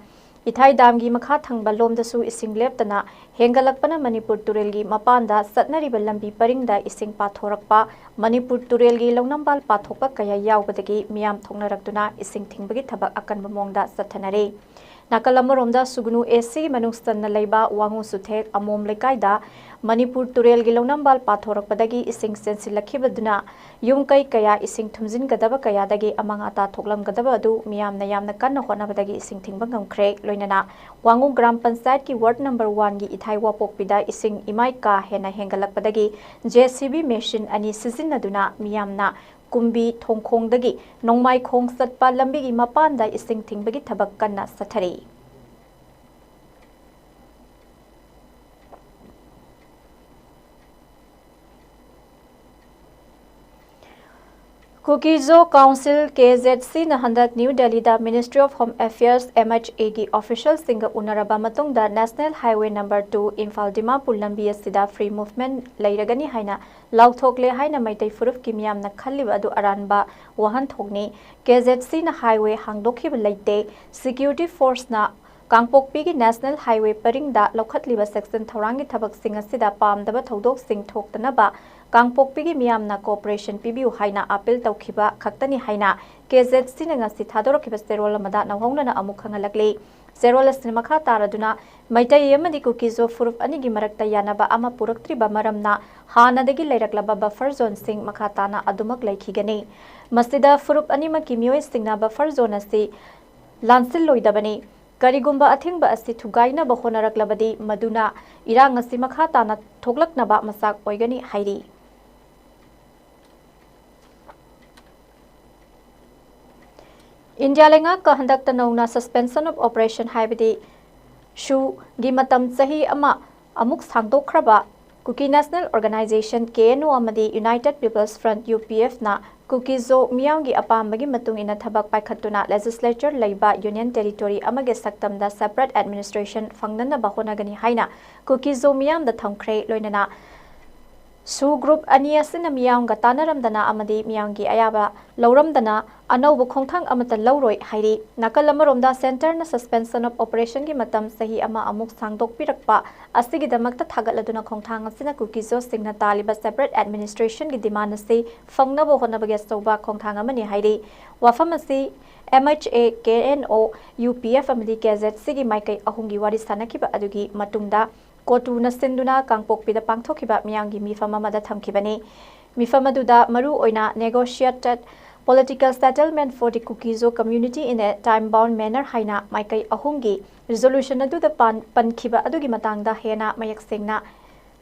ꯏꯊꯥꯏ ꯗꯥꯝꯒꯤ ꯃꯈꯥ ꯊꯪꯕ ꯂꯣꯝꯗꯁꯨ ꯏꯁꯤꯡ ꯂꯦꯞꯇꯅ ꯍꯦꯟꯒꯠꯂꯛꯄꯅ ꯃꯅꯤꯄꯨꯔ ꯇꯨꯔꯦꯜꯒꯤ ꯃꯄꯥꯟꯗ ꯆꯠꯅꯔꯤꯕ ꯂꯝꯕꯤ ꯄꯔꯤꯡꯗ ꯏꯁꯤꯡ ꯄꯥꯊꯣꯔꯛꯄ, ꯃꯅꯤꯄꯨꯔ ꯇꯨꯔꯦꯜꯒꯤ ꯂꯧꯅꯝꯕꯥꯜ ꯄꯥꯊꯣꯛꯄ ꯀꯌꯥ ꯌꯥꯎꯕꯗꯒꯤ ꯃꯤꯌꯥꯝ ꯊꯣꯛꯅꯔꯛꯇꯨꯅ ꯏꯁꯤꯡ ꯊꯤꯡꯕꯒꯤ ꯊꯕꯛ ꯑꯀꯟꯕ ꯃꯑꯣꯡꯗ ꯆꯠꯊꯅꯔꯦ꯫ ꯅꯥꯀꯜ ꯑꯃꯔꯣꯝꯗ ꯁꯨꯒꯅꯨ ꯑꯦ ꯁꯤꯒꯤ ꯃꯅꯨꯡ ꯆꯟꯅ ꯂꯩꯕ ꯋꯥꯉꯨ ꯆꯨꯊꯦꯛ ꯑꯃꯣꯝ ꯂꯩꯀꯥꯏꯗ ꯃꯅꯤꯄꯨꯔ ꯇꯨꯔꯦꯜꯒꯤ ꯂꯧꯅꯝꯕꯥꯜ ꯄꯥꯊꯣꯔꯛꯄꯗꯒꯤ ꯏꯁꯤꯡ ꯆꯦꯟꯁꯤꯜꯂꯛꯈꯤꯕꯗꯨꯅ ꯌꯨꯝ ꯀꯩ ꯀꯌꯥ ꯏꯁꯤꯡ ꯊꯨꯝꯖꯤꯟꯒꯗꯕ ꯀꯌꯥꯗꯒꯤ ꯑꯃꯥꯡ ꯑꯇꯥ ꯊꯣꯛꯂꯝꯒꯗꯕ ꯑꯗꯨ ꯃꯤꯌꯥꯝꯅ ꯌꯥꯝꯅ ꯀꯟꯅ ꯍꯣꯠꯅꯕꯗꯒꯤ ꯏꯁꯤꯡ ꯊꯤꯡꯕ ꯉꯝꯈ꯭ꯔꯦ꯫ ꯂꯣꯏꯅꯅ ꯋꯥꯉꯨ ꯒ꯭ꯔꯥꯝ ꯄꯟꯆꯥꯌꯠꯀꯤ ꯋꯥꯔꯗ ꯅꯝꯕꯔ ꯋꯥꯟꯒꯤ ꯏꯊꯥꯏ ꯋꯥꯄꯣꯛꯄꯤꯗ ꯏꯁꯤꯡ ꯏꯃꯥꯏ ꯀꯥ ꯍꯦꯟꯅ ꯍꯦꯟꯒꯠꯂꯛꯄꯗꯒꯤ ꯖꯦ ꯁꯤ ꯕꯤ ꯃꯦꯁꯤꯟ ꯑꯅꯤ ꯁꯤꯖꯤꯟꯅꯗꯨꯅ ꯃꯤꯌꯥꯝꯅ ꯀꯨꯝꯕꯤ ꯊꯣꯡꯈꯣꯡꯗꯒꯤ ꯅꯣꯡꯃꯥꯏꯈꯣꯡ ꯆꯠꯄ ꯂꯝꯕꯤꯒꯤ ꯃꯄꯥꯟꯗ ꯏꯁꯤꯡ ꯊꯤꯡꯕꯒꯤ ꯊꯕꯛ ꯀꯟꯅ ꯆꯠꯊꯔꯤ꯫ ꯀꯨꯀꯤꯖꯣ ꯀꯥꯎꯟꯁꯤꯜ, ꯀꯦ ꯖꯦꯠ ꯁꯤꯅ ꯍꯟꯗꯛ ꯅ꯭ꯌꯨ ꯗꯦꯜꯂꯤꯗ Ministry of Home Affairs, M H A ꯒꯤ officialꯁꯤꯡꯒ ꯎꯅꯔꯕ ꯃꯇꯨꯡꯗ National Highway number two, Imphal Dimapur ꯂꯝꯕꯤ ꯑꯁꯤꯗ free movement ꯂꯩꯔꯒꯅꯤ ꯍꯥꯏꯅ ꯂꯥꯎꯊꯣꯛꯂꯦ ꯍꯥꯏꯅ ꯃꯩꯇꯩ ꯐꯨꯔꯨꯞꯀꯤ ꯃꯤꯌꯥꯝꯅ ꯈꯜꯂꯤꯕ ꯑꯗꯨ ꯑꯔꯥꯟꯕ ꯋꯥꯍꯟꯊꯣꯛꯅꯤ꯫ ꯀꯦ ꯖꯦꯠ ꯁꯤꯅ highway ꯍꯥꯡꯗꯣꯛꯈꯤꯕ ꯂꯩꯇꯦ꯫ Security forceꯅ ꯀꯥꯡꯄꯣꯛꯄꯤꯒꯤ National Highway ꯄꯔꯤꯡꯗ ꯂꯧꯈꯠꯂꯤꯕ section ꯊꯧꯔꯥꯡꯒꯤ ꯊꯕꯛꯁꯤꯡ ꯑꯁꯤꯗ ꯄꯥꯝꯗꯕ ꯊꯧꯗꯣꯛꯁꯤꯡ ꯊꯣꯛꯇꯅꯕ ꯀꯥꯡꯄꯣꯛꯄꯤꯒꯤ ꯃꯤꯌꯥꯝꯅ cooperation ꯄꯤꯕꯤꯌꯨ ꯍꯥꯏꯅ appeal ꯇꯧꯈꯤꯕ ꯈꯛꯇꯅꯤ ꯍꯥꯏꯅ ꯀꯦ ꯖꯦꯠ ꯁꯤꯅ ꯉꯁꯤ ꯊꯥꯗꯣꯔꯛꯈꯤꯕ ꯆꯦꯔꯣꯜ ꯑꯃꯗ ꯅꯧꯍꯧꯅꯅ ꯑꯃꯨꯛ ꯈꯪꯍꯜꯂꯛꯂꯤ꯫ ꯆꯦꯔꯣꯜ ꯑꯁꯤꯅ ꯃꯈꯥ ꯇꯥꯔꯗꯨꯅ ꯃꯩꯇꯩ ꯑꯃꯗꯤ ꯀꯨꯀꯤꯖꯣ ꯐꯨꯔꯨꯞ ꯑꯅꯤꯒꯤ ꯃꯔꯛꯇ ꯌꯥꯅꯕ ꯑꯃ ꯄꯨꯔꯛꯇ꯭ꯔꯤꯕ ꯃꯔꯝꯅ ꯍꯥꯟꯅꯗꯒꯤ ꯂꯩꯔꯛꯂꯕ buffer zoneꯁꯤꯡ ꯃꯈꯥ ꯇꯥꯅ ꯑꯗꯨꯃꯛ ꯂꯩꯈꯤꯒꯅꯤ꯫ ꯃꯁꯤꯗ ꯐꯨꯔꯨꯞ ꯑꯅꯤꯃꯛꯀꯤ ꯃꯤꯑꯣꯏꯁꯤꯡꯅ buffer zone ꯑꯁꯤ ꯂꯥꯟꯁꯤꯜꯂꯣꯏꯗꯕꯅꯤ꯫ ꯀꯔꯤꯒꯨꯝꯕ ꯑꯊꯤꯡꯕ ꯑꯁꯤ ꯊꯨꯒꯥꯏꯅꯕ ꯍꯣꯠꯅꯔꯛꯂꯕꯗꯤ ꯃꯗꯨꯅ ꯏꯔꯥꯡ ꯑꯁꯤ ꯃꯈꯥ ꯇꯥꯅ ꯊꯣꯛꯂꯛꯅꯕ ꯃꯆꯥꯛ ꯑꯣꯏꯒꯅꯤ ꯍꯥꯏꯔꯤ꯫ ꯏꯟꯗꯤꯌꯥ ꯂꯩꯉꯥꯛꯀ ꯍꯟꯗꯛꯇ ꯅꯧꯅ suspension of operation ꯍꯥꯏꯕꯗꯤ ꯁꯨꯒꯤ ꯃꯇꯝ ꯆꯍꯤ ꯑꯃ ꯑꯃꯨꯛ ꯁꯥꯡꯗꯣꯛꯈ꯭ꯔꯕ Kuki National Organization, K N O, ꯑꯃꯗꯤ United People's Front, U P F, ꯅ ꯀꯨꯀꯤ-ꯖꯣ ꯃꯤꯌꯥꯝꯒꯤ ꯑꯄꯥꯝꯕꯒꯤ ꯃꯇꯨꯡ ꯏꯟꯅ ꯊꯕꯛ ꯄꯥꯏꯈꯠꯇꯨꯅ legislature ꯂꯩꯕ Union Territory ꯑꯃꯒꯤ ꯁꯛꯇꯝꯗ separate administration ꯐꯪꯅꯅꯕ ꯍꯣꯠꯅꯒꯅꯤ ꯍꯥꯏꯅ ꯀꯨꯀꯤ-ꯖꯣ ꯃꯤꯌꯥꯝꯗ ꯊꯝꯈ꯭ꯔꯦ꯫ ꯂꯣꯏꯅꯅ ꯁꯨ group ꯑꯅꯤ ꯑꯁꯤꯅ ꯃꯤꯌꯥꯝꯒ ꯇꯥꯟꯅꯔꯝꯗꯅ ꯑꯃꯗꯤ ꯃꯤꯌꯥꯝꯒꯤ ꯑꯌꯥꯕ ꯂꯧꯔꯝꯗꯅ ꯑꯅꯧꯕ ꯈꯣꯡꯊꯥꯡ ꯑꯃꯠꯇ ꯂꯧꯔꯣꯏ ꯍꯥꯏꯔꯤ꯫ ꯅꯥꯀꯜ ꯑꯃꯔꯣꯝꯗ centre ꯅ suspension of operation ꯒꯤ ꯃꯇꯝ ꯆꯍꯤ ꯑꯃ ꯑꯃꯨꯛ ꯁꯥꯡꯗꯣꯛꯄꯤꯔꯛꯄ ꯑꯁꯤꯒꯤꯗꯃꯛꯇ ꯊꯥꯒꯠꯂꯗꯨꯅ ꯈꯣꯡꯊꯥꯡ ꯑꯁꯤꯅ ꯀꯨꯀꯤ-ꯖꯣꯁꯤꯡꯅ ꯇꯥꯜꯂꯤꯕ separate administration ꯒꯤ demand ꯑꯁꯤ ꯐꯪꯅꯕ ꯍꯣꯠꯅꯕꯒꯤ ꯑꯆꯧꯕ ꯈꯣꯡꯊꯥꯡ ꯑꯃꯅꯤ ꯍꯥꯏꯔꯤ꯫ ꯋꯥꯐꯝ ꯑꯁꯤ M H A, K N O, U P F ꯑꯃꯗꯤ K Z C ꯒꯤ ꯃꯥꯏꯀꯩ ꯑꯍꯨꯝꯒꯤ ꯋꯥꯔꯤ ꯁꯥꯟꯅꯈꯤꯕ ꯑꯗꯨꯒꯤ ꯃꯇꯨꯡꯗ ꯀꯣꯇꯨꯅ ꯁꯤꯟꯗꯨꯅ ꯀꯥꯡꯄꯣꯛꯄꯤꯗ ꯄꯥꯡꯊꯣꯛꯈꯤꯕ ꯃꯤꯌꯥꯝꯒꯤ ꯃꯤꯐꯝ ꯑꯃꯗ ꯊꯝꯈꯤꯕꯅꯤ꯫ ꯃꯤꯐꯝ ꯑꯗꯨꯗ ꯃꯔꯨ ꯑꯣꯏꯅ negotiated political settlement for the Kuki-Zo community in a time-bound manner ꯍꯥꯏꯅ ꯃꯥꯏꯀꯩ ꯑꯍꯨꯝꯒꯤ resolution ꯑꯗꯨꯗ ꯄꯥꯟ-, ꯄꯟꯈꯤꯕ ꯑꯗꯨꯒꯤ ꯃꯇꯥꯡꯗ ꯍꯦꯟꯅ ꯃꯌꯦꯛ ꯁꯦꯡꯅ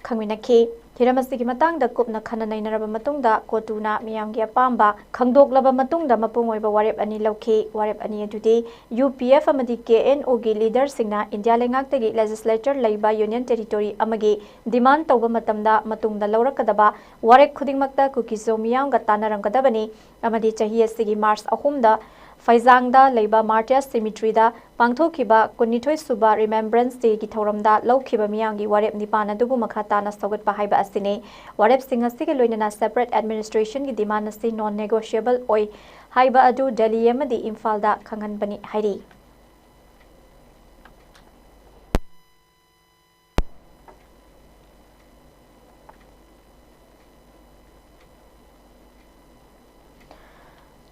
ꯈꯪꯃꯤꯟꯅꯈꯤ꯫ ꯍꯤꯔꯝ ꯑꯁꯤꯒꯤ ꯃꯇꯥꯡꯗ ꯀꯨꯞꯅ ꯈꯟꯅ ꯅꯩꯅꯔꯕ ꯃꯇꯨꯡꯗ ꯀꯣꯇꯨꯅ ꯃꯤꯌꯥꯝꯒꯤ ꯑꯄꯥꯝꯕ ꯈꯪꯗꯣꯛꯂꯕ ꯃꯇꯨꯡꯗ ꯃꯄꯨꯡ ꯑꯣꯏꯕ ꯋꯥꯔꯦꯞ ꯑꯅꯤ ꯂꯧꯈꯤ꯫ ꯋꯥꯔꯦꯞ ꯑꯅꯤ ꯑꯗꯨꯗꯤ U P F ꯑꯃꯗꯤ K N O ꯒꯤ leader ꯁꯤꯡꯅ ꯏꯟꯗꯤꯌꯥ ꯂꯩꯉꯥꯛꯇꯒꯤ legislature ꯂꯩꯕ Union Territory ꯑꯃꯒꯤ demand ꯇꯧꯕ ꯃꯇꯝꯗ ꯃꯇꯨꯡꯗ ꯂꯧꯔꯛꯀꯗꯕ ꯋꯥꯔꯦꯞ ꯈꯨꯗꯤꯡꯃꯛꯇ ꯀꯨꯀꯤ-ꯖꯣ ꯃꯤꯌꯥꯝꯒ ꯇꯥꯟꯅꯔꯝꯒꯗꯕꯅꯤ ꯑꯃꯗꯤ ꯆꯍꯤ ꯑꯁꯤꯒꯤ March ꯑꯍꯨꯝꯗ ꯐꯩꯖꯥꯡꯗ ꯂꯩꯕ Martyrs Cemetery ꯗ ꯄꯥꯡꯊꯣꯛꯈꯤꯕ ꯀꯨꯟꯅꯤꯊꯣꯏ ꯁꯨꯕ Remembrance Day ꯒꯤ ꯊꯧꯔꯝꯗ ꯂꯧꯈꯤꯕ ꯃꯤꯌꯥꯝꯒꯤ ꯋꯥꯔꯦꯞ ꯅꯤꯄꯥꯟ ꯑꯗꯨꯕꯨ ꯃꯈꯥ ꯇꯥꯅ ꯁꯧꯒꯠꯄ ꯍꯥꯏꯕ ꯑꯁꯤꯅꯤ꯫ ꯋꯥꯔꯦꯞꯁꯤꯡ ꯑꯁꯤꯒ ꯂꯣꯏꯅꯅ separate administration ꯒꯤ demand ꯑꯁꯤ non negotiable ꯑꯣꯏ ꯍꯥꯏꯕ ꯑꯗꯨ ꯗꯦꯜꯂꯤ ꯑꯃꯗꯤ ꯏꯝꯐꯥꯜꯗ ꯈꯪꯍꯟꯕꯅꯤ ꯍꯥꯏꯔꯤ꯫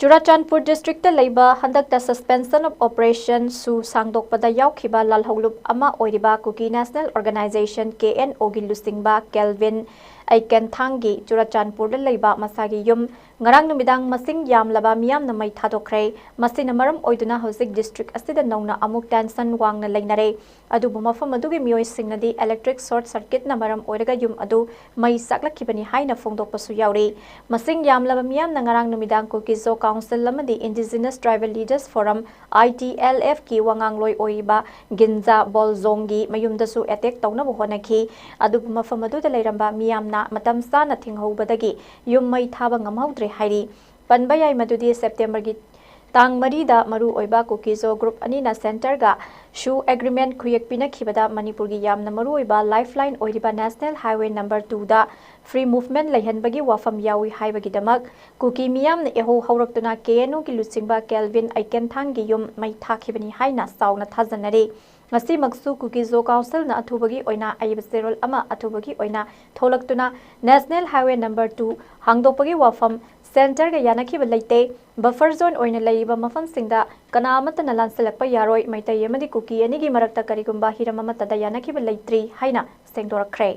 ꯆꯨꯔꯥꯆꯥꯟꯄꯨꯔ district ꯇ ꯂꯩꯕ ꯍꯟꯗꯛꯇ suspension of operation ꯁꯨ ꯁꯥꯡꯗꯣꯛꯄꯗ ꯌꯥꯎꯈꯤꯕ ꯂꯥꯜꯍꯧꯂꯨꯞ ꯑꯃ ꯑꯣꯏꯔꯤꯕ Kuki National Organization, K N O ꯒꯤ ꯂꯨꯆꯤꯡꯕ ꯀꯦꯜꯚꯤꯟ ꯑꯩꯀꯦꯟꯊꯥꯡꯒꯤ ꯆꯨꯔꯥꯆꯥꯟꯄꯨꯔꯗ ꯂꯩꯕ ꯃꯁꯥꯒꯤ ꯌꯨꯝ ꯉꯔꯥꯡ ꯅꯨꯃꯤꯗꯥꯡ ꯃꯁꯤꯡ ꯌꯥꯝꯂꯕ ꯃꯤꯌꯥꯝꯅ ꯃꯩ ꯊꯥꯗꯣꯛꯈ꯭ꯔꯦ꯫ ꯃꯁꯤꯅ ꯃꯔꯝ ꯑꯣꯏꯗꯨꯅ ꯍꯧꯖꯤꯛ district ꯑꯁꯤꯗ ꯅꯧꯅ ꯑꯃꯨꯛ tension ꯋꯥꯡꯅ ꯂꯩꯅꯔꯦ꯫ ꯑꯗꯨꯕꯨ ꯃꯐꯝ ꯑꯗꯨꯒꯤ ꯃꯤꯑꯣꯏꯁꯤꯡꯅꯗꯤ electric short circuitꯅ ꯃꯔꯝ ꯑꯣꯏꯔꯒ ꯌꯨꯝ ꯑꯗꯨ ꯃꯩ ꯆꯥꯛꯂꯛꯈꯤꯕꯅꯤ ꯍꯥꯏꯅ ꯐꯣꯡꯗꯣꯛꯄꯁꯨ ꯌꯥꯎꯔꯤ꯫ ꯃꯁꯤꯡ ꯌꯥꯝꯂꯕ ꯃꯤꯌꯥꯝꯅ ꯉꯔꯥꯡ ꯅꯨꯃꯤꯗꯥꯡ Kuki-Zo Council ꯑꯃꯗꯤ Indigenous Tribal Leaders Forum, I T L F ꯀꯤ ꯋꯥꯉꯥꯡꯂꯣꯏ ꯑꯣꯏꯔꯤꯕ ꯒꯤꯟꯖꯥ ꯕꯣꯜꯖꯣꯡꯒꯤ ꯃꯌꯨꯝꯗꯁꯨ attack ꯇꯧꯅꯕ ꯍꯣꯠꯅꯈꯤ꯫ ꯑꯗꯨꯕꯨ ꯃꯐꯝ ꯑꯗꯨꯗ ꯂꯩꯔꯝꯕ ꯃꯤꯌꯥꯝꯅ ꯃꯇꯝ ꯆꯥꯅ ꯊꯤꯡꯍꯧꯕꯗꯒꯤ ꯌꯨꯝ ꯃꯩ ꯊꯥꯕ ꯉꯝꯍꯧꯗ꯭ꯔꯦ ꯍꯥꯏꯔꯤ꯫ ꯄꯟꯕ ꯌꯥꯏ ꯃꯗꯨꯗꯤ Septemberꯒꯤ ꯇꯥꯡ ꯃꯔꯤꯗ ꯃꯔꯨꯑꯣꯏꯕ Kuki-Zo group ꯑꯅꯤꯅ centreꯒ ꯁꯨ agreement ꯈꯨꯌꯦꯛ ꯄꯤꯅꯈꯤꯕꯗ ꯃꯅꯤꯄꯨꯔꯒꯤ ꯌꯥꯝꯅ ꯃꯔꯨꯑꯣꯏꯕ lifeline ꯑꯣꯏꯔꯤꯕ National Highway number twoꯗ free movement ꯂꯩꯍꯟꯕꯒꯤ ꯋꯥꯐꯝ ꯌꯥꯎꯏ ꯍꯥꯏꯕꯒꯤꯗꯃꯛ ꯀꯨꯀꯤ ꯃꯤꯌꯥꯝꯅ ꯏꯍꯧ ꯍꯧꯔꯛꯇꯨꯅ K N Uꯒꯤ ꯂꯨꯆꯤꯡꯕ ꯀꯦꯜꯚꯤꯟ ꯑꯩꯀꯦꯟꯊꯥꯡꯒꯤ ꯌꯨꯝ ꯃꯩ ꯊꯥꯈꯤꯕꯅꯤ ꯍꯥꯏꯅ ꯆꯥꯎꯅ ꯊꯥꯖꯅꯔꯤ꯫ ꯉꯁꯤꯃꯛꯁꯨ Kuki-Zo Councilꯅ ꯑꯊꯨꯕꯒꯤ ꯑꯣꯏꯅ ꯑꯏꯕ ꯆꯦꯔꯣꯜ ꯑꯃ ꯑꯊꯨꯕꯒꯤ ꯑꯣꯏꯅ ꯊꯣꯛꯂꯛꯇꯨꯅ National Highway number two ꯍꯥꯡꯗꯣꯛꯄꯒꯤ ꯋꯥꯐꯝ centreꯒ ꯌꯥꯅꯈꯤꯕ ꯂꯩꯇꯦ꯫ Buffer zone ꯑꯣꯏꯅ ꯂꯩꯔꯤꯕ ꯃꯐꯝꯁꯤꯡꯗ ꯀꯅꯥ ꯑꯃꯠꯇꯅ ꯂꯥꯟꯁꯤꯜꯂꯛꯄ ꯌꯥꯔꯣꯏ꯫ ꯃꯩꯇꯩ ꯑꯃꯗꯤ ꯀꯨꯀꯤ ꯑꯅꯤꯒꯤ ꯃꯔꯛꯇ ꯀꯔꯤꯒꯨꯝꯕ ꯍꯤꯔꯝ ꯑꯃꯠꯇꯗ ꯌꯥꯅꯈꯤꯕ ꯂꯩꯇ꯭ꯔꯤ ꯍꯥꯏꯅ ꯁꯦꯡꯗꯣꯔꯛꯈ꯭ꯔꯦ꯫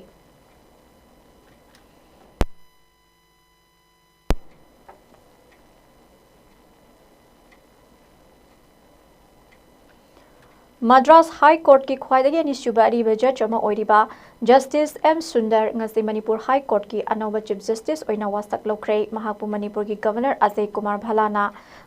ꯃꯗ꯭ꯔꯥꯁ High Courtꯀꯤ ꯈ꯭ꯋꯥꯏꯗꯒꯤ ꯑꯅꯤꯁꯨꯕ ꯑꯔꯤꯕ judge ꯑꯃ ꯑꯣꯏꯔꯤꯕ Justice M Sundar ꯉꯁꯤ ꯃꯅꯤꯄꯨꯔ High Courtꯀꯤ ꯑꯅꯧꯕ Chief Justice ꯑꯣꯏꯅ ꯋꯥꯁꯛ ꯂꯧꯈ꯭ꯔꯦ꯫ ꯃꯍꯥꯛꯄꯨ ꯃꯅꯤꯄꯨꯔꯒꯤ Governor ꯑꯖꯌ ꯀꯨꯃꯥꯔ ꯚꯜꯂꯥꯅ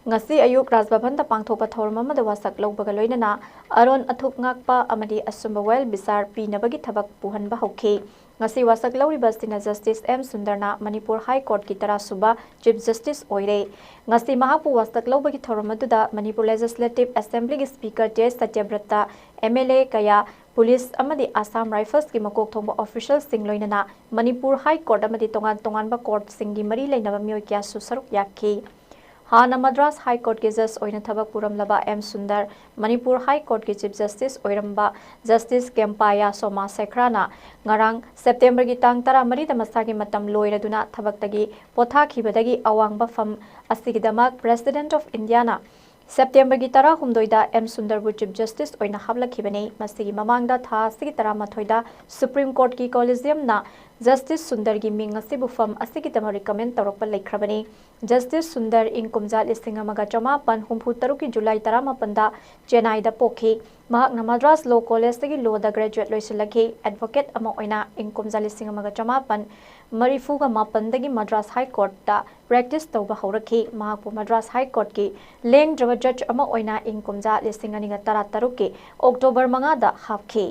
ꯉꯁꯤ ꯑꯌꯨꯛ ꯔꯥꯖ ꯚꯕꯟꯗ ꯄꯥꯡꯊꯣꯛꯄ ꯊꯧꯔꯝ ꯑꯃꯗ ꯋꯥꯁꯛ ꯂꯧꯕꯒ ꯂꯣꯏꯅꯅ ꯑꯔꯣꯟ ꯑꯊꯨꯞ ꯉꯥꯛꯄ ꯑꯃꯗꯤ ꯑꯆꯨꯝꯕ ꯋꯥꯌꯦꯜ ꯕꯤꯆꯥꯔ ꯄꯤꯅꯕꯒꯤ ꯊꯕꯛ ꯄꯨꯍꯟꯕ ꯍꯧꯈꯤ꯫ ꯉꯁꯤ ꯋꯥꯁꯛ ꯂꯧꯔꯤꯕ ꯑꯁꯤꯅ Justice M Sundarꯅ Manipur High Courtꯀꯤ ꯇꯔꯥꯁꯨꯕ Chief Justice ꯑꯣꯏꯔꯦ꯫ ꯉꯁꯤ ꯃꯍꯥꯛꯄꯨ ꯋꯥꯁꯛ ꯂꯧꯕꯒꯤ ꯊꯧꯔꯝ ꯑꯗꯨꯗ Manipur Legislative Assemblyꯒꯤ Speaker J Satyabrata, M L A ꯀꯌꯥ, police ꯑꯃꯗꯤ Assam Riflesꯀꯤ ꯃꯀꯣꯛ ꯊꯣꯡꯕ officialꯁꯤꯡ ꯂꯣꯏꯅꯅ ꯃꯅꯤꯄꯨꯔ High Court ꯑꯃꯗꯤ ꯇꯣꯉꯥꯟ ꯇꯣꯉꯥꯟꯕ courtꯁꯤꯡꯒꯤ ꯃꯔꯤ ꯂꯩꯅꯕ ꯃꯤꯑꯣꯏ ꯀꯌꯥꯁꯨ ꯁꯔꯨꯛ ꯌꯥꯈꯤ꯫ ꯍꯥꯟꯅ ꯃꯗ꯭ꯔꯥꯁ High Courtꯀꯤ judge ꯑꯣꯏꯅ ꯊꯕꯛ ꯄꯨꯔꯝꯂꯕ M Sundar, Manipur High Courtꯀꯤ Chief Justice ꯑꯣꯏꯔꯝꯕ Justice ꯀꯦꯝꯄꯥꯌꯥ ꯁꯣꯃꯥ ꯁꯦꯈ꯭ꯔꯥꯅ ꯉꯔꯥꯡ Septemberꯒꯤ ꯇꯥꯡ ꯇꯔꯥꯃꯔꯤꯗ ꯃꯁꯥꯒꯤ ꯃꯇꯝ ꯂꯣꯏꯔꯗꯨꯅ ꯊꯕꯛꯇꯒꯤ ꯄꯣꯊꯥꯈꯤꯕꯗꯒꯤ ꯑꯋꯥꯡꯕ ꯐꯝ ꯑꯁꯤꯒꯤꯗꯃꯛ President of Indiaꯅ ꯁꯦꯞꯇꯦꯝꯕꯔꯒꯤ ꯇꯔꯥꯍꯨꯝꯗꯣꯏꯗ ꯑꯦꯝ ꯁꯨꯟꯗꯔꯕꯨ ꯆꯤꯐ ꯖꯁꯇꯤꯁ ꯑꯣꯏꯅ ꯍꯥꯞꯂꯛꯈꯤꯕꯅꯤ꯫ ꯃꯁꯤꯒꯤ ꯃꯃꯥꯡꯗ ꯊꯥ ꯑꯁꯤꯒꯤ ꯇꯔꯥꯃꯥꯊꯣꯏꯗ ꯁꯨꯄ꯭ꯔꯤꯝ ꯀꯣꯔꯠꯀꯤ ꯀꯣꯂꯤꯖꯤꯌꯝꯅ ꯖꯁꯇꯤꯁ ꯁꯨꯟꯗꯔꯒꯤ ꯃꯤꯡ ꯑꯁꯤꯕꯨ ꯐꯝ ꯑꯁꯤꯒꯤꯗꯃꯛ ꯔꯤꯀꯃꯦꯟ ꯇꯧꯔꯛꯄ ꯂꯩꯈ꯭ꯔꯕꯅꯤ꯫ ꯖꯁꯇꯤꯁ ꯁꯨꯟꯗꯔ ꯏꯪ ꯀꯨꯝꯖꯥ ꯂꯤꯁꯤꯡ ꯑꯃꯒ ꯆꯃꯥꯄꯟ ꯍꯨꯝꯐꯨ ꯇꯔꯨꯛꯀꯤ ꯖꯨꯂꯥꯏ ꯇꯔꯥꯃꯥꯄꯟꯗ ꯆꯦꯟꯅꯥꯏꯗ ꯄꯣꯛꯈꯤ꯫ ꯃꯍꯥꯛꯅ ꯃꯗ꯭ꯔꯥꯁ ꯂꯣ ꯀꯣꯂꯦꯖꯇꯒꯤ ꯂꯣꯗ ꯒ꯭ꯔꯦꯖꯨꯑꯦꯠ ꯂꯣꯏꯁꯤꯜꯂꯛꯈꯤ꯫ ꯑꯦꯗꯚꯣꯀꯦꯠ ꯑꯃ ꯑꯣꯏꯅ ꯏꯪ ꯀꯨꯝꯖꯥ ꯂꯤꯁꯤꯡ ꯑꯃꯒ ꯆꯃꯥꯄꯟ ꯃꯔꯤꯐꯨꯒ ꯃꯥꯄꯟꯗꯒꯤ ꯃꯗ꯭ꯔꯥꯁ ꯍꯥꯏ ꯀꯣꯔꯠꯇ ꯄ꯭ꯔꯦꯛꯇꯤꯁ ꯇꯧꯕ ꯍꯧꯔꯛꯈꯤ꯫ ꯃꯍꯥꯛꯄꯨ ꯃꯗ꯭ꯔꯥꯁ ꯍꯥꯏ ꯀꯣꯔꯠꯀꯤ ꯂꯦꯡꯗ꯭ꯔꯕ ꯖꯖ ꯑꯃ ꯑꯣꯏꯅ ꯏꯪ ꯀꯨꯝꯖꯥ ꯂꯤꯁꯤꯡ ꯑꯅꯤꯒ ꯇꯔꯥꯇꯔꯨꯛꯀꯤ ꯑꯣꯛꯇꯣꯕꯔ ꯃꯉꯥꯗ ꯍꯥꯞꯈꯤ꯫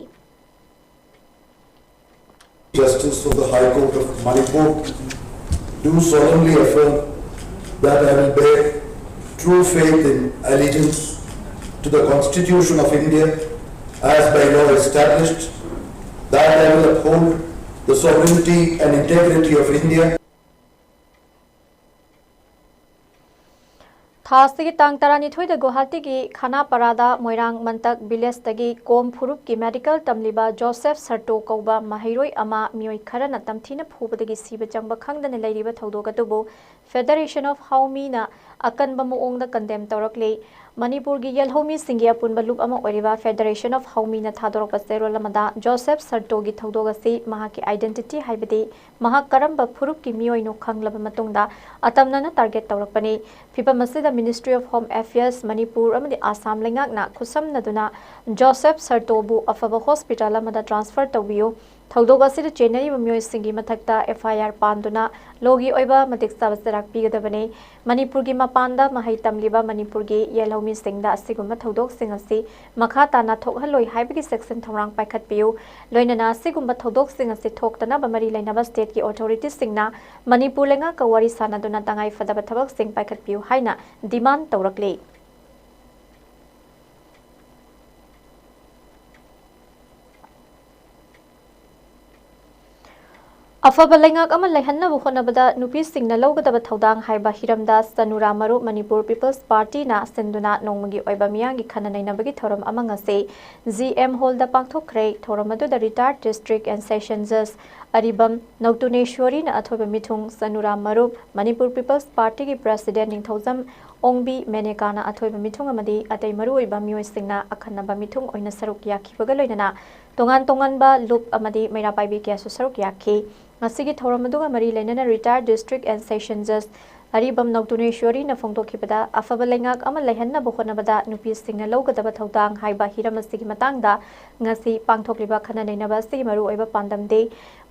Justice of the High Court of Manipur, do solemnly affirm that I will bear true faith and allegiance to the Constitution of India as by law established, that I will uphold the sovereignty and integrity of India. ꯊꯥ ꯑꯁꯤꯒꯤ ꯇꯥꯡ ꯇꯔꯥꯅꯤꯊꯣꯏꯗ ꯒꯨꯋꯥꯍꯥꯇꯤꯒꯤ ꯈꯥꯅꯥꯄꯥꯔꯥꯗ ꯃꯣꯏꯔꯥꯡ ꯃꯟꯇꯛ ꯚꯤꯂꯦꯖꯇꯒꯤ ꯀꯣꯝ ꯐꯨꯔꯨꯞꯀꯤ medical ꯇꯝꯂꯤꯕ Joseph ꯁꯔꯇꯣ ꯀꯧꯕ ꯃꯍꯩꯔꯣꯏ ꯑꯃ ꯃꯤꯑꯣꯏ ꯈꯔꯅ ꯇꯝꯊꯤꯅ ꯐꯨꯕꯗꯒꯤ ꯁꯤꯕ ꯆꯪꯕ ꯈꯪꯗꯅ ꯂꯩꯔꯤꯕ ꯊꯧꯗꯣꯛ ꯑꯗꯨꯕꯨ ꯐꯦꯗꯔꯦꯁꯟ ꯑꯣꯐ ꯍꯥꯎꯃꯤꯅ ꯑꯀꯟꯕ ꯃꯑꯣꯡꯗ ꯀꯟꯗꯦꯝ ꯇꯧꯔꯛꯂꯤ꯫ ꯃꯅꯤꯄꯨꯔꯒꯤ ꯌꯦꯜꯍꯧꯃꯤꯁꯤꯡꯒꯤ ꯑꯄꯨꯟꯕ ꯂꯨꯞ ꯑꯃ ꯑꯣꯏꯔꯤꯕ ꯐꯦꯗꯔꯦꯁꯟ ꯑꯣꯐ ꯍꯥꯎꯃꯤꯅ ꯊꯥꯗꯣꯔꯛꯄ ꯆꯦꯔꯣꯜ ꯑꯃꯗ ꯖꯣꯁꯦꯐ ꯁꯔꯇꯣꯒꯤ ꯊꯧꯗꯣꯛ ꯑꯁꯤ ꯃꯍꯥꯛꯀꯤ ꯑꯥꯏꯗꯦꯟꯇꯤꯇꯤ, ꯍꯥꯏꯕꯗꯤ ꯃꯍꯥꯛ ꯀꯔꯝꯕ ꯐꯨꯔꯨꯞꯀꯤ ꯃꯤꯑꯣꯏꯅꯣ ꯈꯪꯂꯕ ꯃꯇꯨꯡꯗ ꯑꯇꯝꯅꯅ ꯇꯥꯔꯒꯦꯠ ꯇꯧꯔꯛꯄꯅꯤ꯫ ꯐꯤꯚꯝ ꯑꯁꯤꯗ Ministry of Home Affairs, Manipur ꯑꯃꯗꯤ ꯑꯁꯥꯝ ꯂꯩꯉꯥꯛꯅ ꯈꯨꯠꯁꯝꯅꯗꯨꯅ ꯖꯣꯁꯦꯐ ꯁꯔꯇꯣꯕꯨ ꯑꯐꯕ ꯍꯣꯁꯄꯤꯇꯥꯜ ꯑꯃꯗ ꯇ꯭ꯔꯥꯟꯁꯐꯔ ꯇꯧꯕꯤꯌꯨ꯫ ꯊꯧꯗꯣꯛ ꯑꯁꯤꯗ ꯆꯦꯟꯅꯔꯤꯕ ꯃꯤꯑꯣꯏꯁꯤꯡꯒꯤ ꯃꯊꯛꯇ ꯑꯦꯐ ꯑꯥꯏ ꯑꯥꯔ ꯄꯥꯟꯗꯨꯅ ꯂꯣꯒꯤ ꯑꯣꯏꯕ ꯃꯇꯤꯛ ꯆꯥꯕ ꯆꯩꯔꯥꯛ ꯄꯤꯒꯗꯕꯅꯤ꯫ ꯃꯅꯤꯄꯨꯔꯒꯤ ꯃꯄꯥꯟꯗ ꯃꯍꯩ ꯇꯝꯂꯤꯕ ꯃꯅꯤꯄꯨꯔꯒꯤ ꯌꯦꯜꯍꯧꯃꯤꯁꯤꯡꯗ ꯑꯁꯤꯒꯨꯝꯕ ꯊꯧꯗꯣꯛꯁꯤꯡ ꯑꯁꯤ ꯃꯈꯥ ꯇꯥꯅ ꯊꯣꯛꯍꯜꯂꯣꯏ ꯍꯥꯏꯕꯒꯤ ꯆꯦꯛꯁꯤꯟ ꯊꯧꯔꯥꯡ ꯄꯥꯏꯈꯠꯄꯤꯌꯨ꯫ ꯂꯣꯏꯅꯅ ꯑꯁꯤꯒꯨꯝꯕ ꯊꯧꯗꯣꯛꯁꯤꯡ ꯑꯁꯤ ꯊꯣꯛꯇꯅꯕ ꯃꯔꯤ ꯂꯩꯅꯕ ꯁ꯭ꯇꯦꯠꯀꯤ ꯑꯣꯊꯣꯔꯤꯇꯤꯁꯤꯡꯅ ꯃꯅꯤꯄꯨꯔ ꯂꯩꯉꯥꯛꯀ ꯋꯥꯔꯤ ꯁꯥꯅꯗꯨꯅ ꯇꯉꯥꯏ ꯐꯗꯕ ꯊꯕꯛꯁꯤꯡ ꯄꯥꯏꯈꯠꯄꯤꯌꯨ ꯍꯥꯏꯅ ꯗꯤꯃꯥꯟ ꯇꯧꯔꯛꯂꯤ꯫ ꯑꯐꯕ ꯂꯩꯉꯥꯛ ꯑꯃ ꯂꯩꯍꯟꯅꯕ ꯍꯣꯠꯅꯕꯗ ꯅꯨꯄꯤꯁꯤꯡꯅ ꯂꯧꯒꯗꯕ ꯊꯧꯗꯥꯡ ꯍꯥꯏꯕ ꯍꯤꯔꯝꯗ ꯁꯅꯨꯔꯥ ꯃꯔꯨꯞ ꯃꯅꯤꯄꯨꯔ ꯄꯤꯄꯜꯁ ꯄꯥꯔꯇꯤꯅ ꯁꯤꯟꯗꯨꯅ ꯅꯣꯡꯃꯒꯤ ꯑꯣꯏꯕ ꯃꯤꯌꯥꯝꯒꯤ ꯈꯟꯅ ꯅꯩꯅꯕꯒꯤ ꯊꯧꯔꯝ ꯑꯃ ꯉꯁꯤ ꯖꯤ ꯑꯦꯝ ꯍꯣꯜꯗ ꯄꯥꯡꯊꯣꯛꯈ꯭ꯔꯦ꯫ ꯊꯧꯔꯝ ꯑꯗꯨꯗ ꯔꯤꯇꯥꯌꯔꯗ ꯗꯤꯁꯇ꯭ꯔꯤꯛ ꯑꯦꯟ ꯁꯦꯁꯟ ꯖꯖ ꯑꯔꯤꯕꯝ ꯅꯧꯇꯨꯅꯦꯁ꯭ꯋꯔꯤꯅ ꯑꯊꯣꯏꯕ ꯃꯤꯊꯨꯡ, ꯁꯅꯨꯔꯥ ꯃꯔꯨꯞ, ꯃꯅꯤꯄꯨꯔ ꯄꯤꯄꯜꯁ ꯄꯥꯔꯇꯤꯒꯤ ꯄ꯭ꯔꯦꯁꯤꯗꯦꯟꯠ ꯅꯤꯡꯊꯧꯖꯝ ꯑꯣꯡꯕꯤ ꯃꯦꯅꯦꯀꯥꯅ ꯑꯊꯣꯏꯕ ꯃꯤꯊꯨꯡ ꯑꯃꯗꯤ ꯑꯇꯩ ꯃꯔꯨꯑꯣꯏꯕ ꯃꯤꯑꯣꯏꯁꯤꯡꯅ ꯑꯈꯟꯅꯕ ꯃꯤꯊꯨꯡ ꯑꯣꯏꯅ ꯁꯔꯨꯛ ꯌꯥꯈꯤꯕꯒ ꯂꯣꯏꯅꯅ ꯇꯣꯉꯥꯟ ꯇꯣꯉꯥꯟꯕ ꯂꯨꯞ ꯑꯃꯗꯤ ꯃꯩꯔꯥ ꯄꯥꯏꯕꯤ ꯀꯌꯥꯁꯨ ꯁꯔꯨꯛ ꯌꯥꯈꯤ꯫ ꯉꯁꯤꯒꯤ ꯊꯧꯔꯝ ꯑꯗꯨꯒ ꯃꯔꯤ ꯂꯩꯅꯅ retired district and session judge ꯑꯔꯤꯕꯝ ꯅꯧꯇꯨꯅꯦꯁ꯭ꯋꯔꯤꯅ ꯐꯣꯡꯗꯣꯛꯈꯤꯕꯗ, ꯑꯐꯕ ꯂꯩꯉꯥꯛ ꯑꯃ ꯂꯩꯍꯟꯅꯕ ꯍꯣꯠꯅꯕꯗ ꯅꯨꯄꯤꯁꯤꯡꯅ ꯂꯧꯒꯗꯕ ꯊꯧꯗꯥꯡ ꯍꯥꯏꯕ ꯍꯤꯔꯝ ꯑꯁꯤꯒꯤ ꯃꯇꯥꯡꯗ ꯉꯁꯤ ꯄꯥꯡꯊꯣꯛꯂꯤꯕ ꯈꯟꯅ ꯅꯩꯅꯕ ꯑꯁꯤꯒꯤ ꯃꯔꯨꯑꯣꯏꯕ ꯄꯥꯟꯗꯝꯗꯤ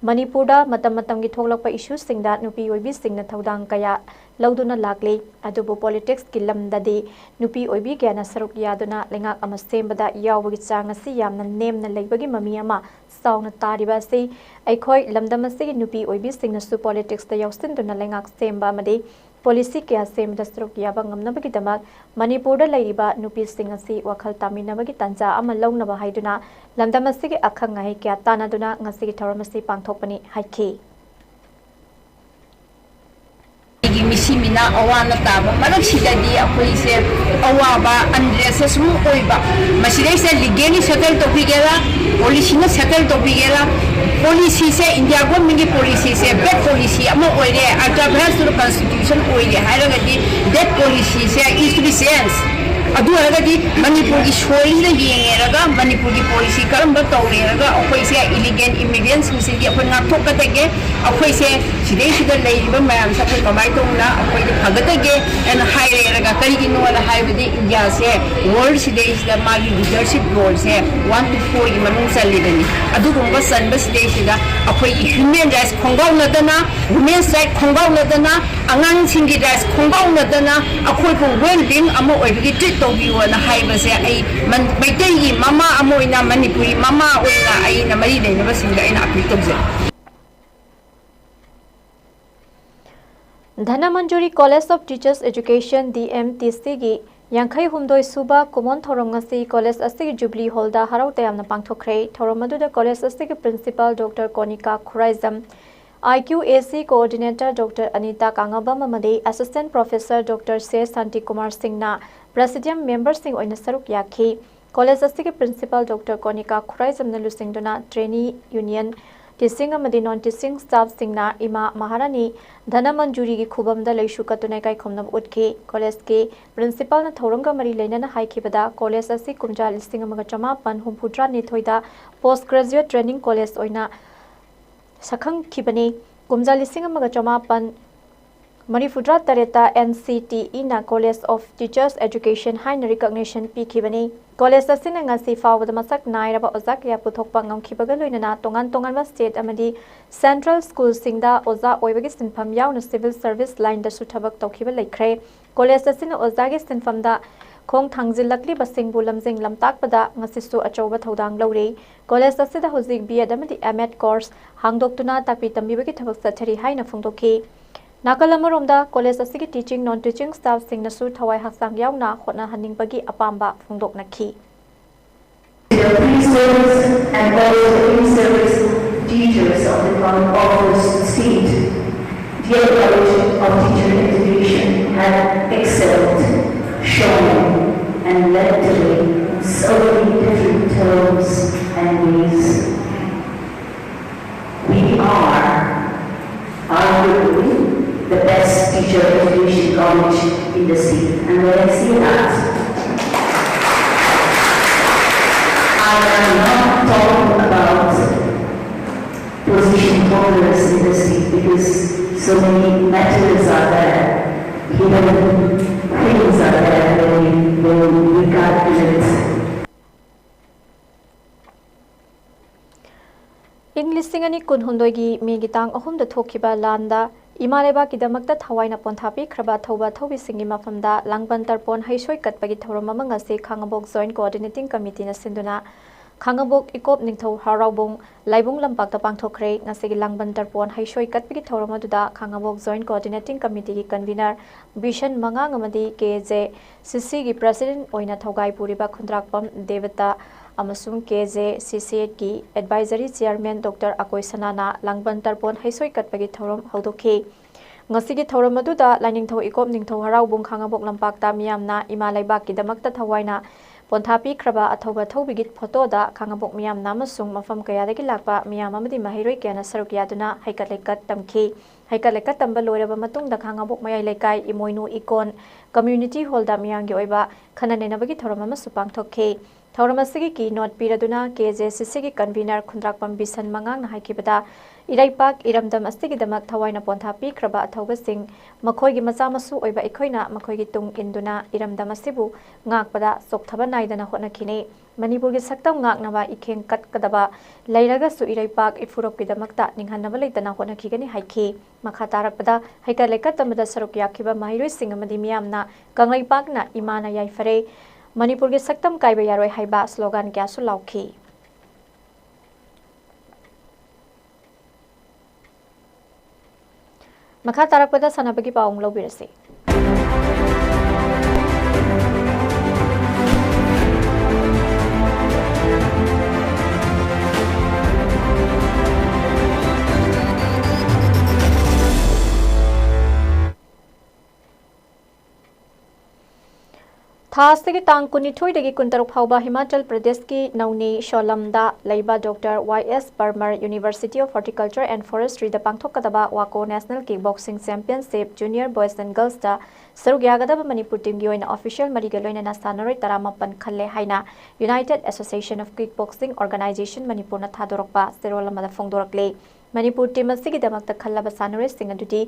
ꯃꯅꯤꯄꯨꯔꯗ ꯃꯇꯝ ꯃꯇꯝꯒꯤ ꯊꯣꯛꯂꯛꯄ ꯏꯁꯨꯁꯤꯡꯗ ꯅꯨꯄꯤ ꯑꯣꯏꯕꯤꯁꯤꯡꯅ ꯊꯧꯗꯥꯡ ꯀꯌꯥ ꯂꯧꯗꯨꯅ ꯂꯥꯛꯂꯤ꯫ ꯑꯗꯨꯕꯨ ꯄꯣꯂꯤꯇꯤꯛꯁꯀꯤ ꯂꯝꯗꯗꯤ ꯅꯨꯄꯤ ꯑꯣꯏꯕꯤ ꯀꯌꯥꯅ ꯁꯔꯨꯛ ꯌꯥꯗꯨꯅ ꯂꯩꯉꯥꯛ ꯑꯃ ꯁꯦꯝꯕꯗ ꯌꯥꯎꯕꯒꯤ ꯆꯥꯡ ꯑꯁꯤ ꯌꯥꯝꯅ ꯅꯦꯝꯅ ꯂꯩꯕꯒꯤ ꯃꯃꯤ ꯑꯃ ꯆꯥꯎꯅ ꯇꯥꯔꯤꯕ ꯑꯁꯤ ꯑꯩꯈꯣꯏ ꯂꯝꯗꯝ ꯑꯁꯤꯒꯤ ꯅꯨꯄꯤ ꯑꯣꯏꯕꯤꯁꯤꯡꯅꯁꯨ ꯄꯣꯂꯤꯇꯤꯛꯁꯇ ꯌꯥꯎꯁꯤꯟꯗꯨꯅ ꯂꯩꯉꯥꯛ ꯁꯦꯝꯕ ꯑꯃꯗꯤ ꯄꯣꯂꯤꯁꯤ ꯀꯌꯥ ꯁꯦꯝꯕꯗ ꯁꯔꯨꯛ ꯌꯥꯕ ꯉꯝꯅꯕꯒꯤꯗꯃꯛ ꯃꯅꯤꯄꯨꯔꯗ ꯂꯩꯔꯤꯕ ꯅꯨꯄꯤꯁꯤꯡ ꯑꯁꯤ ꯋꯥꯈꯜ ꯇꯥꯃꯤꯟꯅꯕꯒꯤ ꯇꯥꯟꯖꯥ ꯑꯃ ꯂꯧꯅꯕ ꯍꯥꯏꯗꯨꯅ ꯂꯝꯗꯝ ꯑꯁꯤꯒꯤ ꯑꯈꯪ ꯑꯍꯩ ꯀꯌꯥ ꯇꯥꯟꯅꯗꯨꯅ ꯉꯁꯤꯒꯤ ꯊꯧꯔꯝ ꯑꯁꯤ ꯄꯥꯡꯊꯣꯛꯄꯅꯤ ꯍꯥꯏꯈꯤ꯫ ꯑꯩꯒꯤ ꯃꯤꯁꯤ ꯃꯤꯅꯥ ꯑꯋꯥ ꯑꯅꯥ ꯇꯥꯕ ꯃꯔꯛꯁꯤꯗꯗꯤ ꯑꯩꯈꯣꯏꯁꯦ ꯑꯋꯥꯕ, unrest ꯁꯨꯝ ꯑꯣꯏꯕ, ꯃꯁꯤꯗꯩꯁꯤꯗ legally settle ꯇꯧꯕꯤꯒꯦꯔꯥ, ꯄꯣꯂꯤꯁꯤꯅ settle ꯇꯧꯕꯤꯒꯦꯔꯥ, ꯄꯣꯂꯤꯁꯤꯁꯦ, ꯏꯟꯗꯤꯌꯥ ꯒꯣꯔꯃꯦꯟꯒꯤ ꯄꯣꯂꯤꯁꯤꯁꯦ bad policy ꯑꯃ ꯑꯣꯏꯔꯦ, ultra vires to the constitution ꯑꯣꯏꯔꯦ ꯍꯥꯏꯔꯒꯗꯤ, that policy say is to be changed꯫ ꯑꯗꯨ ꯑꯣꯏꯔꯒꯗꯤ ꯃꯅꯤꯄꯨꯔꯒꯤ soil ꯁꯤꯗ ꯌꯦꯡꯉꯦꯔꯒ, ꯃꯅꯤꯄꯨꯔꯒꯤ ꯄꯣꯂꯤꯁꯤ ꯀꯔꯝꯕ ꯇꯧꯔꯦꯔꯒ ꯑꯩꯈꯣꯏꯁꯦ illegal immigrant ꯁꯤꯡꯁꯤꯗꯤ ꯑꯩꯈꯣꯏ ꯉꯥꯛꯊꯣꯛꯀꯗꯒꯦ, ꯑꯩꯈꯣꯏꯁꯦ ꯁꯤꯗꯩꯁꯤꯗ ꯂꯩꯔꯤꯕ ꯃꯌꯥꯝꯁꯦ ꯑꯩꯈꯣꯏ ꯀꯃꯥꯏꯅ ꯇꯧꯅ ꯑꯩꯈꯣꯏꯗꯤ ꯐꯒꯗꯒꯦ ꯍꯥꯏꯅ ꯍꯥꯏꯔꯦꯔꯒ, ꯀꯔꯤꯒꯤꯅꯣꯅ ꯍꯥꯏꯕꯗꯤ ꯏꯟꯗꯤꯌꯥꯁꯦ world ꯁꯤꯗꯩꯁꯤꯗ ꯃꯥꯒꯤ leadership role say one to four ꯒꯤ ꯃꯅꯨꯡ ꯆꯜꯂꯤꯕꯅꯤ꯫ ꯑꯗꯨꯒꯨꯝꯕ ꯆꯟꯕ ꯁꯤꯗꯩꯁꯤꯗ ꯑꯩꯈꯣꯏꯒꯤ human rights ꯈꯣꯡꯒꯥꯎꯅꯗꯅ, women's right ꯈꯣꯡꯒꯥꯎꯅꯗꯅ, ꯑꯉꯥꯡꯁꯤꯡꯒꯤ rights ꯈꯣꯡꯒꯥꯎꯅꯗꯅ ꯑꯩꯈꯣꯏꯕꯨ well being ꯑꯃ ꯑꯣꯏꯕꯒꯤ treat ꯇꯧꯕꯤꯌꯣꯅ ꯍꯥꯏꯕꯁꯦ ꯑꯩ ꯃꯟ-, ꯃꯩꯇꯩꯒꯤ ꯃꯃꯥ ꯑꯃ ꯑꯣꯏꯅ, ꯃꯅꯤꯄꯨꯔꯤ ꯃꯃꯥ ꯑꯣꯏꯅ ꯑꯩꯅ ꯃꯔꯤ ꯂꯩꯅꯕꯁꯤꯡꯗ ꯑꯩꯅ appeal ꯇꯧꯖꯩ꯫ Dhanamanjuri College of Teachers Education, D M T C ꯒꯤ ꯌꯥꯡꯈꯩ ꯍꯨꯝꯗꯣꯏ ꯁꯨꯕ ꯀꯨꯝꯑꯣꯟ ꯊꯧꯔꯝ ꯉꯁꯤ college ꯑꯁꯤꯒꯤ Jubilee Hall ꯗ ꯍꯔꯥꯎ ꯇꯌꯥꯝꯅ ꯄꯥꯡꯊꯣꯛꯈ꯭ꯔꯦ꯫ ꯊꯧꯔꯝ ꯑꯗꯨꯗ college ꯑꯁꯤꯒꯤ principal Doctor ꯀꯣꯅꯤꯀꯥ Khuraijam, I Q A C coordinator Doctor Anita ꯀꯥꯉꯕꯝ ꯑꯃꯗꯤ assistant professor Doctor ꯁꯦ ꯁꯥꯟꯇꯤꯀꯨꯃꯥꯔ ꯁꯤꯡꯅ presidium member ꯁꯤꯡ ꯑꯣꯏꯅ ꯁꯔꯨꯛ ꯌꯥꯈꯤ꯫ College ꯑꯁꯤꯒꯤ principal Doctor ꯀꯣꯅꯤꯀꯥ ꯈꯨꯔꯥꯏꯖꯝꯅ ꯂꯨꯆꯤꯡꯗꯨꯅ trainee union Teaching ꯑꯃꯗꯤ non teaching staffꯁꯤꯡꯅ ꯏꯃꯥ ꯃꯍꯥꯔꯥꯅꯤ ꯙꯅꯃꯟꯖꯨꯔꯤꯒꯤ ꯈꯨꯕꯝꯗ ꯂꯩꯁꯨ ꯀꯠꯇꯨꯅ ꯏꯀꯥꯏ ꯈꯨꯝꯅꯕ ꯎꯠꯈꯤ꯫ ꯀꯣꯂꯦꯖꯀꯤ ꯄ꯭ꯔꯤꯟꯁꯤꯄꯥꯜꯅ ꯊꯧꯔꯝꯒ ꯃꯔꯤ ꯂꯩꯅꯅ ꯍꯥꯏꯈꯤꯕꯗ, ꯀꯣꯂꯦꯖ ꯑꯁꯤ ꯀꯨꯝꯖꯥ ꯂꯤꯁꯤꯡ ꯑꯃꯒ ꯆꯃꯥꯄꯟ ꯍꯨꯝꯐꯨꯇꯔꯥ ꯅꯤꯊꯣꯏꯗ post graduate training college ꯑꯣꯏꯅ ꯁꯛꯈꯪꯈꯤꯕꯅꯤ꯫ ꯀꯨꯝꯖꯥ ꯂꯤꯁꯤꯡ ꯑꯃꯒ ꯆꯃꯥꯄꯟ ꯃꯔꯤꯐꯨꯇꯔꯥ ꯇꯔꯦꯠꯇ N C T Eꯅ College of Teachers Education ꯍꯥꯏꯅ recognition ꯄꯤꯈꯤꯕꯅꯤ꯫ ꯀꯣꯂꯦꯖ ꯑꯁꯤꯅ ꯉꯁꯤ ꯐꯥꯎꯕꯗ ꯃꯁꯛ ꯅꯥꯏꯔꯕ ꯑꯣꯖꯥ ꯀꯌꯥ ꯄꯨꯊꯣꯛꯄ ꯉꯝꯈꯤꯕꯒ ꯂꯣꯏꯅꯅ ꯇꯣꯉꯥꯟ ꯇꯣꯉꯥꯟꯕ state ꯑꯃꯗꯤ central schoolꯁꯤꯡꯗ ꯑꯣꯖꯥ ꯑꯣꯏꯕꯒꯤ ꯁꯤꯟꯐꯝ ꯌꯥꯎꯅ civil service lineꯗꯁꯨ ꯊꯕꯛ ꯇꯧꯈꯤꯕ ꯂꯩꯈ꯭ꯔꯦ꯫ ꯀꯣꯂꯦꯖ ꯑꯁꯤꯅ ꯑꯣꯖꯥꯒꯤ ꯁꯤꯟꯐꯝꯗ ꯈꯣꯡ ꯊꯥꯡꯖꯤꯜꯂꯛꯂꯤꯕꯁꯤꯡꯕꯨ ꯂꯝꯖꯤꯡ ꯂꯝꯇꯥꯛꯄꯗ ꯉꯁꯤꯁꯨ ꯑꯆꯧꯕ ꯊꯧꯗꯥꯡ ꯂꯧꯔꯤ꯫ ꯀꯣꯂꯦꯖ ꯑꯁꯤꯗ ꯍꯧꯖꯤꯛ B.Ed ꯑꯃꯗꯤ M.Ed course ꯍꯥꯡꯗꯣꯛꯇꯨꯅ ꯇꯥꯛꯄꯤ ꯇꯝꯕꯤꯕꯒꯤ ꯊꯕꯛ ꯆꯠꯊꯔꯤ ꯍꯥꯏꯅ ꯐꯣꯡꯗꯣꯛꯈꯤ꯫ ꯅꯥꯀꯜ ꯑꯃꯔꯣꯝꯗ, ꯀꯣꯂꯦꯖ ꯑꯁꯤꯒꯤ teaching, non teaching staffꯁꯤꯡꯅꯁꯨ ꯊꯋꯥꯏ ꯍꯛꯆꯥꯡ ꯌꯥꯎꯅ ꯍꯣꯠꯅꯍꯟꯅꯤꯡꯕꯒꯤ ꯑꯄꯥꯝꯕ ꯐꯣꯡꯗꯣꯛꯅꯈꯤ꯫ The pre-service and also in-service teachers of the College of the state, dear College of Teacher Education, have excelled, shone, and led the way in so many different terms and ways. We are arguably the best teacher education college in the state. And when I say that, I am not talking about position holders in the state, because so many matters are there, hidden things are there when we, when we calculate. ꯏꯪ ꯂꯤꯁꯤꯡ ꯑꯅꯤ ꯀꯨꯟꯍꯨꯝꯗꯣꯏꯒꯤ ꯃꯦꯒꯤ ꯇꯥꯡ ꯑꯍꯨꯝꯗ ꯊꯣꯛꯈꯤꯕ ꯂꯥꯟꯗ ꯏꯃꯥ ꯂꯩꯕꯥꯛꯀꯤꯗꯃꯛꯇ ꯊꯋꯥꯏꯅ ꯄꯣꯟꯊꯥ ꯄꯤꯈ꯭ꯔꯕ ꯊꯧꯕ ꯊꯧꯕꯤꯁꯤꯡꯒꯤ ꯃꯐꯝꯗ ꯂꯥꯡꯕꯟ ꯇꯔꯄꯣꯟ ꯍꯩꯁꯣꯏ ꯀꯠꯄꯒꯤ ꯊꯧꯔꯝ ꯑꯃ ꯉꯁꯤ ꯈꯥꯉꯕꯣꯛ Joint Coordinating Committeeꯅ ꯁꯤꯟꯗꯨꯅ ꯈꯥꯉꯕꯣꯛ ꯏꯀꯣꯞ ꯅꯤꯡꯊꯧ ꯍꯔꯥꯎꯕꯨꯡ ꯂꯥꯏꯕꯨꯡ ꯂꯝꯄꯥꯛꯇ ꯄꯥꯡꯊꯣꯛꯈ꯭ꯔꯦ꯫ ꯉꯁꯤꯒꯤ ꯂꯥꯡꯕꯟ ꯇꯔꯄꯣꯟ ꯍꯩꯁꯣꯏ ꯀꯠꯄꯒꯤ ꯊꯧꯔꯝ ꯑꯗꯨꯗ ꯈꯥꯉꯕꯣꯛ Joint Coordinating Committeeꯒꯤ convener ꯕꯤꯁꯟ ꯃꯉꯥꯡ ꯑꯃꯗꯤ K J C Cꯒꯤ president ꯑꯣꯏꯅ ꯊꯧꯒꯥꯏ ꯄꯨꯔꯤꯕ ꯈꯨꯟꯗ꯭ꯔꯥꯛꯄꯝ ꯗꯦꯕꯇꯥ ꯑꯃꯁꯨꯡ K J C Cꯒꯤ advisory chairman Doctor ꯑꯀꯣꯏ ꯁꯅꯥꯅ ꯂꯥꯡꯕꯟ ꯇꯔꯄꯣꯟ ꯍꯩꯁꯣꯏ ꯀꯠꯄꯒꯤ ꯊꯧꯔꯝ ꯍꯧꯗꯣꯛꯈꯤ꯫ ꯉꯁꯤꯒꯤ ꯊꯧꯔꯝ ꯑꯗꯨꯗ ꯂꯥꯏꯅꯤꯡꯊꯧ ꯏꯀꯣꯞ ꯅꯤꯡꯊꯧ ꯍꯔꯥꯎꯕꯨꯡ ꯈꯥꯉꯕꯣꯛ ꯂꯝꯄꯥꯛꯇ ꯃꯤꯌꯥꯝꯅ ꯏꯃꯥ ꯂꯩꯕꯥꯛꯀꯤꯗꯃꯛꯇ ꯊꯋꯥꯏꯅ ꯄꯣꯟꯊꯥ ꯄꯤꯈ꯭ꯔꯕ ꯑꯊꯧꯕ ꯑꯊꯧꯕꯤꯒꯤ ꯐꯣꯇꯣꯗ ꯈꯥꯉꯕꯣꯛ ꯃꯤꯌꯥꯝꯅ ꯑꯃꯁꯨꯡ ꯃꯐꯝ ꯀꯌꯥꯗꯒꯤ ꯂꯥꯛꯄ ꯃꯤꯌꯥꯝ ꯑꯃꯗꯤ ꯃꯍꯩꯔꯣꯏ ꯀꯌꯥꯅ ꯁꯔꯨꯛ ꯌꯥꯗꯨꯅ ꯍꯩꯀꯠ ꯂꯩꯀꯠ ꯇꯝꯈꯤ꯫ ꯍꯩꯀꯠ ꯂꯩꯀꯠ ꯇꯝꯕ ꯂꯣꯏꯔꯕ ꯃꯇꯨꯡꯗ ꯈꯥꯉꯕꯣꯛ ꯃꯌꯥꯏ ꯂꯩꯀꯥꯏ ꯏꯃꯣꯏꯅꯨ ꯏꯀꯣꯟ ꯀꯝꯃ꯭ꯌꯨꯅꯤꯇꯤ ꯍꯣꯜꯗ ꯃꯤꯌꯥꯝꯒꯤ ꯑꯣꯏꯕ ꯈꯟꯅ ꯅꯩꯅꯕꯒꯤ ꯊꯧꯔꯝ ꯑꯃꯁꯨ ꯄꯥꯡꯊꯣꯛꯈꯤ꯫ ꯊꯧꯔꯝ ꯑꯁꯤꯒꯤ keynote ꯄꯤꯔꯗꯨꯅ ꯀꯦ ꯖꯦ ꯁꯤ ꯁꯤꯒꯤ convener ꯈꯨꯟꯗ꯭ꯔꯥꯛꯄꯝ ꯕꯤꯁꯟ ꯃꯉꯥꯡꯅ ꯍꯥꯏꯈꯤꯕꯗ, ꯏꯔꯩꯄꯥꯛ ꯏꯔꯝꯗꯝ ꯑꯁꯤꯒꯤꯗꯃꯛ ꯊꯋꯥꯏꯅ ꯄꯣꯟꯊꯥ ꯄꯤꯈ꯭ꯔꯕ ꯑꯊꯧꯕꯁꯤꯡ, ꯃꯈꯣꯏꯒꯤ ꯃꯆꯥ ꯃꯁꯨ ꯑꯣꯏꯕ ꯑꯩꯈꯣꯏꯅ ꯃꯈꯣꯏꯒꯤ ꯇꯨꯡ ꯏꯟꯗꯨꯅ ꯏꯔꯝꯗꯝ ꯑꯁꯤꯕꯨ ꯉꯥꯛꯄꯗ ꯆꯣꯛꯊꯕ ꯅꯥꯏꯗꯅ ꯍꯣꯠꯅꯈꯤꯅꯤ꯫ ꯃꯅꯤꯄꯨꯔꯒꯤ ꯁꯛꯇꯝ ꯉꯥꯛꯅꯕ ꯏꯈꯦꯡ ꯀꯠꯀꯗꯕ ꯂꯩꯔꯒꯁꯨ ꯏꯔꯩꯄꯥꯛ ꯏꯐꯨꯔꯨꯞꯀꯤꯗꯃꯛꯇ ꯅꯤꯡꯍꯟꯅꯕ ꯂꯩꯇꯅ ꯍꯣꯠꯅꯈꯤꯒꯅꯤ ꯍꯥꯏꯈꯤ꯫ ꯃꯈꯥ ꯇꯥꯔꯛꯄꯗ ꯍꯩꯀꯠ ꯂꯩꯀꯠ ꯇꯝꯕꯗ ꯁꯔꯨꯛ ꯌꯥꯈꯤꯕ ꯃꯍꯩꯔꯣꯏꯁꯤꯡ ꯑꯃꯗꯤ ꯃꯤꯌꯥꯝꯅ ꯀꯪꯂꯩꯄꯥꯛꯅ ꯏꯃꯥꯅ ꯌꯥꯏꯐꯔꯦ, ꯃꯅꯤꯄꯨꯔꯒꯤ ꯁꯛꯇꯝ ꯀꯥꯏꯕ ꯌꯥꯔꯣꯏ ꯍꯥꯏꯕ slogan ꯀꯌꯥꯁꯨ ꯂꯥꯎꯈꯤ꯫ ꯃꯈꯥ ꯇꯥꯔꯛꯄꯗ ꯁꯥꯟꯅꯕꯒꯤ ꯄꯥꯎ ꯑꯃꯨꯛ ꯂꯧꯕꯤꯔꯁꯤ꯫ ꯊꯥ ꯑꯁꯤꯒꯤ ꯇꯥꯡ ꯀꯨꯟꯅꯤꯊꯣꯏꯗꯒꯤ ꯀꯨꯟꯇꯔꯨꯛ ꯐꯥꯎꯕ ꯍꯤꯃꯥꯆꯜ ꯄ꯭ꯔꯗꯦꯁꯀꯤ ꯅꯧꯅꯤ ꯁꯣꯂꯝꯗ ꯂꯩꯕ doctor Y S Parmar University of Horticulture and Forestryꯗ ꯄꯥꯡꯊꯣꯛꯀꯗꯕ ꯋꯥꯀꯣ National Kick Boxing Championship Junior Boys and Girlsꯇ ꯁꯔꯨꯛ ꯌꯥꯒꯗꯕ ꯃꯅꯤꯄꯨꯔ teamꯒꯤ ꯑꯣꯏꯅ official ꯃꯔꯤꯒ ꯂꯣꯏꯅꯅ ꯁꯥꯟꯅꯔꯣꯏ ꯇꯔꯥꯃꯥꯄꯟ ꯈꯜꯂꯦ ꯍꯥꯏꯅ United Association of Kick Boxing Organisation ꯃꯅꯤꯄꯨꯔꯅ ꯊꯥꯗꯣꯔꯛꯄ ꯆꯦꯔꯣꯜ ꯑꯃꯗ ꯐꯣꯡꯗꯣꯔꯛꯂꯤ꯫ ꯃꯅꯤꯄꯨꯔ team ꯑꯁꯤꯒꯤꯗꯃꯛꯇ ꯈꯜꯂꯕ ꯁꯥꯟꯅꯔꯣꯏꯁꯤꯡ ꯑꯗꯨꯗꯤ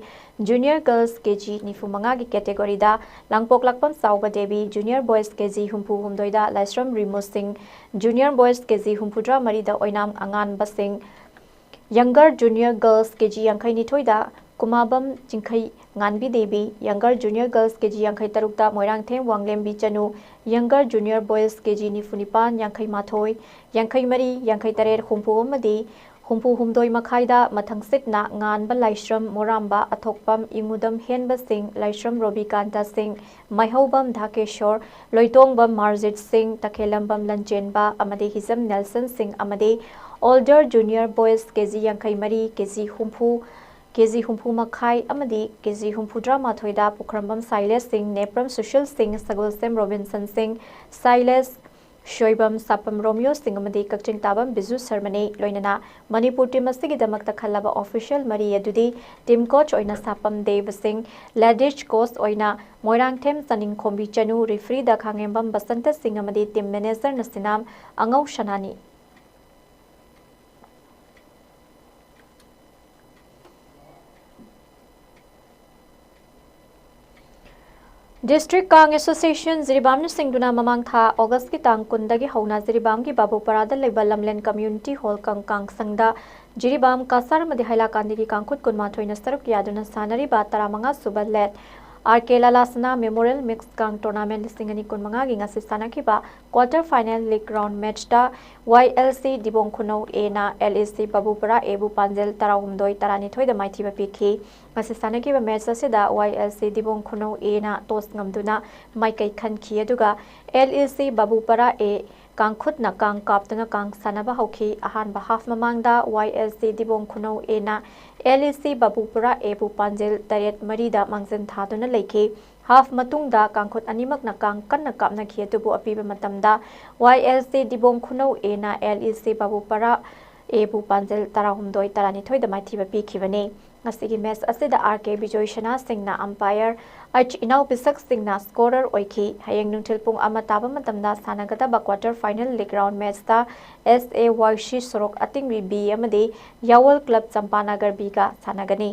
Junior Girls ꯀꯦ ꯖꯤ ꯅꯤꯐꯨ ꯃꯉꯥꯒꯤ categoryꯗ ꯂꯥꯡꯄꯣꯛꯂꯥꯛꯄꯝ ꯆꯥꯎꯕ ꯗꯦꯕꯤ, Junior Boys ꯀꯦ ꯖꯤ ꯍꯨꯝꯐꯨ ꯍꯨꯝꯗꯣꯏꯗ ꯂꯥꯏꯁ꯭ꯔꯝ ꯔꯤꯃꯨ ꯁꯤꯡ, Junior Boys ꯀꯦ ꯖꯤ ꯍꯨꯝꯐꯨꯇꯔꯥ ꯃꯔꯤꯗ ꯑꯣꯏꯅꯥꯝ ꯑꯉꯥꯟꯕ ꯁꯤꯡ, Younger Junior Girls ꯀꯦ ꯖꯤ ꯌꯥꯡꯈꯩ ꯅꯤꯊꯣꯏꯗ ꯀꯨꯃꯥꯕꯝ ꯆꯤꯡꯈꯩ ꯉꯥꯟꯕꯤ ꯗꯦꯕꯤ, Younger Junior Girls ꯀꯦ ꯖꯤ ꯌꯥꯡꯈꯩ ꯇꯔꯨꯛꯇ ꯃꯣꯏꯔꯥꯡꯊꯦꯝ ꯋꯥꯡꯂꯦꯝꯕꯤ ꯆꯅꯨ, Younger Junior Boys ꯀꯦ ꯖꯤ ꯅꯤꯐꯨ ꯅꯤꯄꯥꯟ, ꯌꯥꯡꯈꯩ ꯃꯥꯊꯣꯏ, ꯌꯥꯡꯈꯩ ꯃꯔꯤ, ꯌꯥꯡꯈꯩ ꯇꯔꯦꯠ, ꯍꯨꯝꯐꯨ ꯑꯃꯗꯤ ꯍꯨꯝꯐꯨ ꯍꯨꯝꯗꯣꯏ ꯃꯈꯥꯏꯗ ꯃꯊꯪꯁꯤꯠꯅ ꯉꯥꯟꯕ ꯂꯥꯏꯁ꯭ꯔꯝ, ꯃꯣꯔꯥꯝꯕ ꯑꯊꯣꯛꯄꯝ, ꯏꯉꯨꯗꯝ ꯍꯦꯟꯕ ꯁꯤꯡ, ꯂꯥꯏꯁ꯭ꯔꯝ ꯔꯣꯕꯤꯀꯥꯟꯇ ꯁꯤꯡ, ꯃꯥꯏꯍꯧꯕꯝ ꯙꯥꯀꯦꯁꯣꯔ, ꯂꯣꯏꯇꯣꯡꯕꯝ ꯃꯥꯔꯖꯤꯠ ꯁꯤꯡ, ꯇꯈꯦꯜꯂꯝꯕꯝ ꯂꯟꯆꯦꯟꯕ ꯑꯃꯗꯤ ꯍꯤꯖꯝ ꯅꯦꯜꯁꯟ ꯁꯤꯡ ꯑꯃꯗꯤ Older Junior Boys ꯀꯦ ꯖꯤ ꯌꯥꯡꯈꯩ ꯃꯔꯤ, ꯀꯦ ꯖꯤ ꯍꯨꯝꯐꯨ, ꯀꯦ ꯖꯤ ꯍꯨꯝꯐꯨ ꯃꯈꯥꯏ ꯑꯃꯗꯤ ꯀꯦ ꯖꯤ ꯍꯨꯝꯐꯨꯇꯔꯥ ꯃꯥꯊꯣꯏꯗ ꯄꯨꯈ꯭ꯔꯝꯕꯝ ꯁꯥꯏꯂꯦꯁ ꯁꯤꯡ, ꯅꯦꯄ꯭ꯔꯝ ꯁꯨꯁꯤꯜ ꯁꯤꯡ, ꯁꯒꯣꯜꯁꯦꯝ ꯔꯣꯕꯤꯟꯁꯟ ꯁꯤꯡ, ꯁꯥꯏꯂꯦꯁ ꯁꯣꯏꯕꯝ, ꯁꯥꯄꯝ ꯔꯣꯃꯤꯌꯣ ꯁꯤꯡ ꯑꯃꯗꯤ ꯀꯛꯆꯤꯡ ꯇꯥꯕꯝ ꯕꯤꯖꯨ ꯁꯔꯃꯅꯤ꯫ ꯂꯣꯏꯅꯅ ꯃꯅꯤꯄꯨꯔ ꯇꯤꯝ ꯑꯁꯤꯒꯤꯗꯃꯛꯇ ꯈꯜꯂꯕ ꯑꯣꯐꯤꯁꯤꯌꯦꯜ ꯃꯔꯤ ꯑꯗꯨꯗꯤ ꯇꯤꯝ ꯀꯣꯆ ꯑꯣꯏꯅ ꯁꯥꯄꯝ ꯗꯦꯕ ꯁꯤꯡ, ꯂꯦꯗꯤꯁ ꯀꯣꯆ ꯑꯣꯏꯅ ꯃꯣꯏꯔꯥꯡꯊꯦꯝ ꯆꯅꯤꯡꯈꯣꯝꯕꯤ ꯆꯅꯨ, ꯔꯤꯐ꯭ꯔꯤꯗ ꯈꯥꯉꯦꯝꯕꯝ ꯕꯁꯟꯇ ꯁꯤꯡ ꯑꯃꯗꯤ ꯇꯤꯝ ꯃꯦꯅꯦꯖꯔꯅ ꯁꯤꯅꯥꯝ ꯑꯉꯧ ꯁꯅꯥꯅꯤ꯫ ꯗꯤꯁꯇ꯭ꯔꯤꯛ ꯀꯥꯡ ꯑꯦꯁꯣꯁꯤꯌꯦꯁꯟ ꯖꯤꯔꯤꯕꯥꯝꯅ ꯁꯤꯡꯗꯨꯅ ꯃꯃꯥꯡ ꯊꯥ ꯑꯣꯒꯁꯀꯤ ꯇꯥꯡ ꯀꯨꯟꯗꯒꯤ ꯍꯧꯅ ꯖꯤꯔꯤꯕꯥꯝꯒꯤ ꯕꯥꯕꯨꯄꯔꯥꯗ ꯂꯩꯕ ꯂꯝꯂꯦꯟ ꯀꯝꯃ꯭ꯌꯨꯅꯤꯇꯤ ꯍꯣꯜ ꯀꯪ ꯀꯥꯡ ꯁꯪꯗ ꯖꯤꯔꯤꯕꯥꯝ ꯀꯁꯥꯔ ꯑꯃꯗꯤ ꯍꯥꯏꯂꯥꯀꯥꯟꯗꯤꯒꯤ ꯀꯥꯡꯈꯨꯠ ꯀꯨꯟꯃꯥꯊꯣꯏꯅ ꯁꯔꯨꯛ ꯌꯥꯗꯨꯅ ꯁꯥꯟꯅꯔꯤꯕ ꯇꯔꯥꯃꯉꯥ ꯁꯨꯕ ꯂꯦꯠ ꯑꯥꯔ ꯀꯦ ꯂꯥꯂꯥꯁꯅꯥ ꯃꯦꯃꯣꯔꯤꯌꯦꯜ ꯃꯤꯛꯁ ꯀꯥꯡ ꯇꯣꯔꯅꯥꯃꯦꯟ ꯂꯤꯁꯤꯡ ꯑꯅꯤ ꯀꯨꯟꯃꯉꯥꯒꯤ ꯉꯁꯤ ꯁꯥꯟꯅꯈꯤꯕ ꯀ꯭ꯋꯥꯇꯔ ꯐꯥꯏꯅꯦꯜ ꯂꯤꯒ ꯔꯥꯎꯟ ꯃꯦꯠꯆꯇ ꯋꯥꯏ ꯑꯦꯜ ꯁꯤ ꯗꯤꯕꯣꯡ ꯈꯨꯅꯧ ꯑꯦꯅ ꯑꯦꯜ ꯏ ꯁꯤ ꯕꯥꯕꯨꯄꯔꯥ ꯑꯦꯕꯨ ꯄꯥꯟꯖꯜ ꯇꯔꯥꯍꯨꯝꯗꯣꯏ ꯇꯔꯥꯅꯤꯊꯣꯏꯗ ꯃꯥꯏꯊꯤꯕ ꯄꯤꯈꯤ꯫ ꯉꯁꯤ ꯁꯥꯟꯅꯈꯤꯕ ꯃꯦꯠꯆ ꯑꯁꯤꯗ ꯋꯥꯏ ꯑꯦꯜ ꯁꯤ ꯗꯤꯕꯣꯡ ꯈꯨꯅꯧ ꯑꯦꯅ ꯇꯣꯁ ꯉꯝꯗꯨꯅ ꯃꯥꯏꯀꯩ ꯈꯟꯈꯤ, ꯑꯗꯨꯒ ꯑꯦꯜ ꯏ ꯁꯤ ꯕꯥꯕꯨꯄꯔꯥ ꯑꯦ ꯀꯥꯡꯈꯨꯠꯅ ꯀꯥꯡ ꯀꯥꯞꯇꯨꯅ ꯀꯥꯡ ꯁꯥꯟꯅꯕ ꯍꯧꯈꯤ꯫ ꯑꯍꯥꯟꯕ ꯍꯥꯐ ꯃꯃꯥꯡꯗ ꯋꯥꯏ ꯑꯦꯜ ꯁꯤ ꯗꯤꯕꯣꯡ ꯈꯨꯅꯧ ꯑꯦꯅ ꯑꯦꯜ ꯏ ꯁꯤ ꯕꯥꯕꯨꯄꯔꯥ ꯑꯦꯕꯨ ꯄꯥꯟꯖꯤꯜ ꯇꯔꯦꯠ ꯃꯔꯤꯗ ꯃꯥꯡꯖꯤꯟ ꯊꯥꯗꯨꯅ ꯂꯩꯈꯤ꯫ ꯍꯥꯐ ꯃꯇꯨꯡꯗ ꯀꯥꯡꯈꯨꯠ ꯑꯅꯤꯃꯛꯅ ꯀꯥꯡ ꯀꯟꯅ ꯀꯥꯞꯅꯈꯤ, ꯑꯗꯨꯕꯨ ꯑꯄꯤꯕ ꯃꯇꯝꯗ ꯋꯥꯏ ꯑꯦꯜ ꯁꯤ ꯗꯤꯕꯣꯡ ꯈꯨꯅꯧ ꯑꯦꯅ ꯑꯦꯜ ꯏ ꯁꯤ ꯕꯥꯕꯨꯄꯔꯥ ꯑꯦꯕꯨ ꯄꯥꯟꯖꯤꯜ ꯇꯔꯥꯍꯨꯝꯗꯣꯏ ꯇꯔꯥꯅꯤꯊꯣꯏꯗ ꯃꯥꯏꯊꯤꯕ ꯄꯤꯈꯤꯕꯅꯤ꯫ ꯉꯁꯤꯒꯤ ꯃꯦꯆ ꯑꯁꯤꯗ ꯑꯥꯔ ꯀꯦ ꯕꯤꯖꯣꯏ ꯁꯅꯥ ꯁꯤꯡꯅ ꯑꯝꯄꯥꯌꯔ, ꯑꯩꯆ ꯏꯅꯥꯎ ꯄꯤꯁꯛ ꯁꯤꯡꯅ ꯁ꯭ꯀꯣꯔꯔ ꯑꯣꯏꯈꯤ꯫ ꯍꯌꯦꯡ ꯅꯨꯡꯊꯤꯜ ꯄꯨꯡ ꯑꯃ ꯇꯥꯕ ꯃꯇꯝꯗ ꯁꯥꯟꯅꯒꯗꯕ ꯀ꯭ꯋꯥꯇꯔ ꯐꯥꯏꯅꯦꯜ ꯂꯤꯒ ꯔꯥꯎꯟ ꯃꯦꯆꯇ ꯑꯦꯁ ꯑꯦ ꯋꯥꯏ ꯁꯤ ꯁꯣꯔꯣꯛ ꯑꯇꯤꯡꯕꯤ ꯕꯤ ꯑꯃꯗꯤ ꯌꯥꯋꯜ ꯀ꯭ꯂꯕ ꯆꯝꯄꯥꯅꯒꯔ ꯕꯤꯒ ꯁꯥꯟꯅꯒꯅꯤ꯫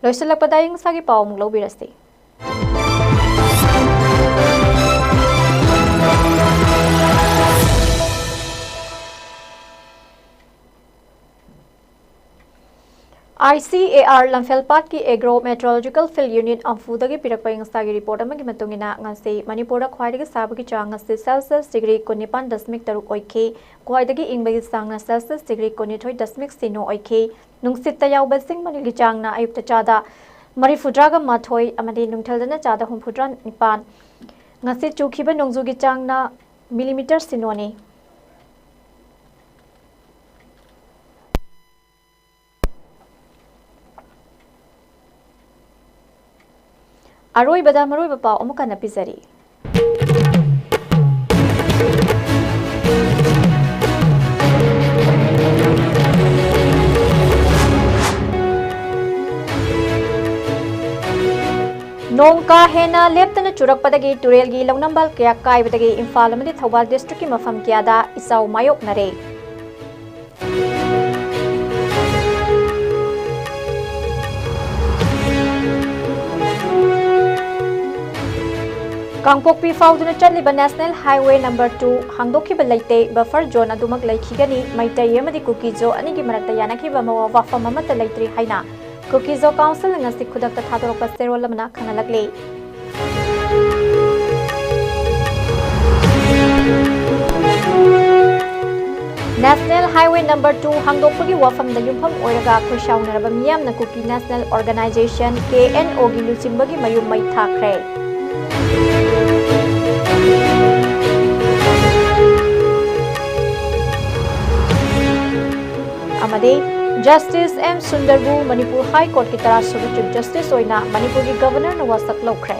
ꯂꯣꯏꯁꯤꯜꯂꯛꯄꯗ ꯑꯏꯪ ꯑꯁꯥꯒꯤ ꯄꯥꯎ ꯑꯃꯨꯛ ꯂꯧꯕꯤꯔꯁꯤ꯫ ꯑꯥꯏ ꯁꯤ ꯑꯦ ꯑꯥꯔ ꯂꯝꯐꯦꯜꯄꯥꯠꯀꯤ ꯑꯦꯒ꯭ꯔꯣ ꯃꯦꯇ꯭ꯔꯣꯂꯣꯖꯤꯀꯦꯜ ꯐꯤꯜꯗ ꯌꯨꯅꯤꯠ ꯑꯝꯐꯨꯗꯒꯤ ꯄꯤꯔꯛꯄ ꯑꯏꯪ ꯑꯁꯥꯒꯤ ꯔꯤꯄꯣꯔꯠ ꯑꯃꯒꯤ ꯃꯇꯨꯡ ꯏꯟꯅ, ꯉꯁꯤ ꯃꯅꯤꯄꯨꯔꯗ ꯈ꯭ꯋꯥꯏꯗꯒꯤ ꯁꯥꯕꯒꯤ ꯆꯥꯡ ꯑꯁꯤ ꯁꯦꯜꯁꯤꯌꯁ ꯗꯤꯒ꯭ꯔꯤ ꯀꯨꯟꯅꯤꯄꯥꯟ ꯗꯁꯃꯤꯛ ꯇꯔꯨꯛ ꯑꯣꯏꯈꯤ꯫ ꯈ꯭ꯋꯥꯏꯗꯒꯤ ꯏꯪꯕꯒꯤ ꯆꯥꯡꯅ ꯁꯦꯜꯁꯤꯌꯁ ꯗꯤꯒ꯭ꯔꯤ ꯀꯨꯟꯅꯤꯊꯣꯏ ꯗꯁꯃꯤꯛ ꯁꯤꯅꯣ ꯑꯣꯏꯈꯤ꯫ ꯅꯨꯡꯁꯤꯠꯇ ꯌꯥꯎꯕ ꯏꯁꯤꯡ ꯃꯅꯤꯜꯒꯤ ꯆꯥꯡꯅ ꯑꯌꯨꯛꯇ ꯆꯥꯗ ꯃꯔꯤꯐꯨꯇꯔꯥꯒ ꯃꯥꯊꯣꯏ ꯑꯃꯗꯤ ꯅꯨꯡꯊꯤꯜꯗꯅ ꯆꯥꯗ ꯍꯨꯝꯐꯨꯇꯔꯥ ꯅꯤꯄꯥꯟ꯫ ꯉꯁꯤ ꯆꯨꯈꯤꯕ ꯅꯣꯡꯖꯨꯒꯤ ꯆꯥꯡꯅ ꯃꯤꯂꯤꯃꯤꯇꯔ ꯁꯤꯅꯣꯅꯤ꯫ ꯑꯔꯣꯏꯕꯗ ꯃꯔꯨꯑꯣꯏꯕ ꯄꯥꯎ ꯑꯃꯨꯛ ꯍꯟꯅ ꯄꯤꯖꯔꯤ꯫ ꯅꯣꯡ ꯀꯥ ꯍꯦꯟꯅ ꯂꯦꯞꯇꯅ ꯆꯨꯔꯛꯄꯗꯒꯤ ꯇꯨꯔꯦꯜꯒꯤ ꯂꯧꯅꯝꯕ ꯀꯌꯥ ꯀꯥꯏꯕꯗꯒꯤ ꯏꯝꯐꯥꯜ ꯑꯃꯗꯤ ꯊꯧꯕꯥꯜ district ꯀꯤ ꯃꯐꯝ ꯀꯌꯥꯗ ꯏꯆꯥꯎ ꯃꯥꯌꯣꯛꯅꯔꯦ꯫ ꯀꯥꯡꯄꯣꯛꯄꯤ ꯐꯥꯎꯗꯨꯅ ꯆꯠꯂꯤꯕ National Highway number two ꯍꯥꯡꯗꯣꯛꯈꯤꯕ ꯂꯩꯇꯦ꯫ Buffer zone ꯑꯗꯨꯃꯛ ꯂꯩꯈꯤꯒꯅꯤ꯫ ꯃꯩꯇꯩ ꯑꯃꯗꯤ ꯀꯨꯀꯤꯖꯣ ꯑꯅꯤꯒꯤ ꯃꯔꯛꯇ ꯌꯥꯅꯈꯤꯕ ꯃꯋꯥ ꯋꯥꯐꯝ ꯑꯃꯠꯇ ꯂꯩꯇ꯭ꯔꯤ ꯍꯥꯏꯅ ꯀꯨꯀꯤꯖꯣ Council ꯉꯁꯤ ꯈꯨꯗꯛꯇ ꯊꯥꯗꯣꯔꯛꯄ ꯆꯦꯔꯣꯜ ꯑꯃꯅ ꯈꯪꯍꯜꯂꯛꯂꯤ꯫ National Highway number two ꯍꯥꯡꯗꯣꯛꯄꯒꯤ ꯋꯥꯐꯝꯗ ꯌꯨꯝꯐꯝ ꯑꯣꯏꯔꯒ ꯈꯣꯏꯁꯥꯎꯅꯔꯕ ꯃꯤꯌꯥꯝꯅ Kuki National Organization, K N O ꯒꯤ ꯂꯨꯆꯤꯡꯕꯒꯤ ꯃꯌꯨꯝ ꯃꯩ ꯊꯥꯈ꯭ꯔꯦ꯫ ꯑꯃꯗꯤ Justice M ꯁꯨꯟꯗꯔꯕꯨ Manipur High Court ꯀꯤ ꯇꯔꯥꯁꯨꯕ Chief Justice ꯑꯣꯏꯅ ꯃꯅꯤꯄꯨꯔꯒꯤ Governor ꯅ ꯋꯥꯁꯛ ꯂꯧꯈ꯭ꯔꯦ꯫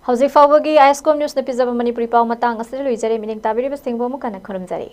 ꯍꯧꯖꯤꯛ ꯐꯥꯎꯕꯒꯤ ISCOM News ꯅ ꯄꯤꯖꯕ ꯃꯅꯤꯄꯨꯔꯤ ꯄꯥꯎ ꯃꯇꯥꯡ ꯑꯁꯤꯗ ꯂꯣꯏꯖꯔꯦ꯫ ꯃꯤꯠꯌꯦꯡ ꯇꯥꯕꯤꯔꯤꯕꯁꯤꯡꯕꯨ ꯑꯃꯨꯛ ꯍꯟꯅ ꯈꯨꯔꯨꯝꯖꯔꯤ꯫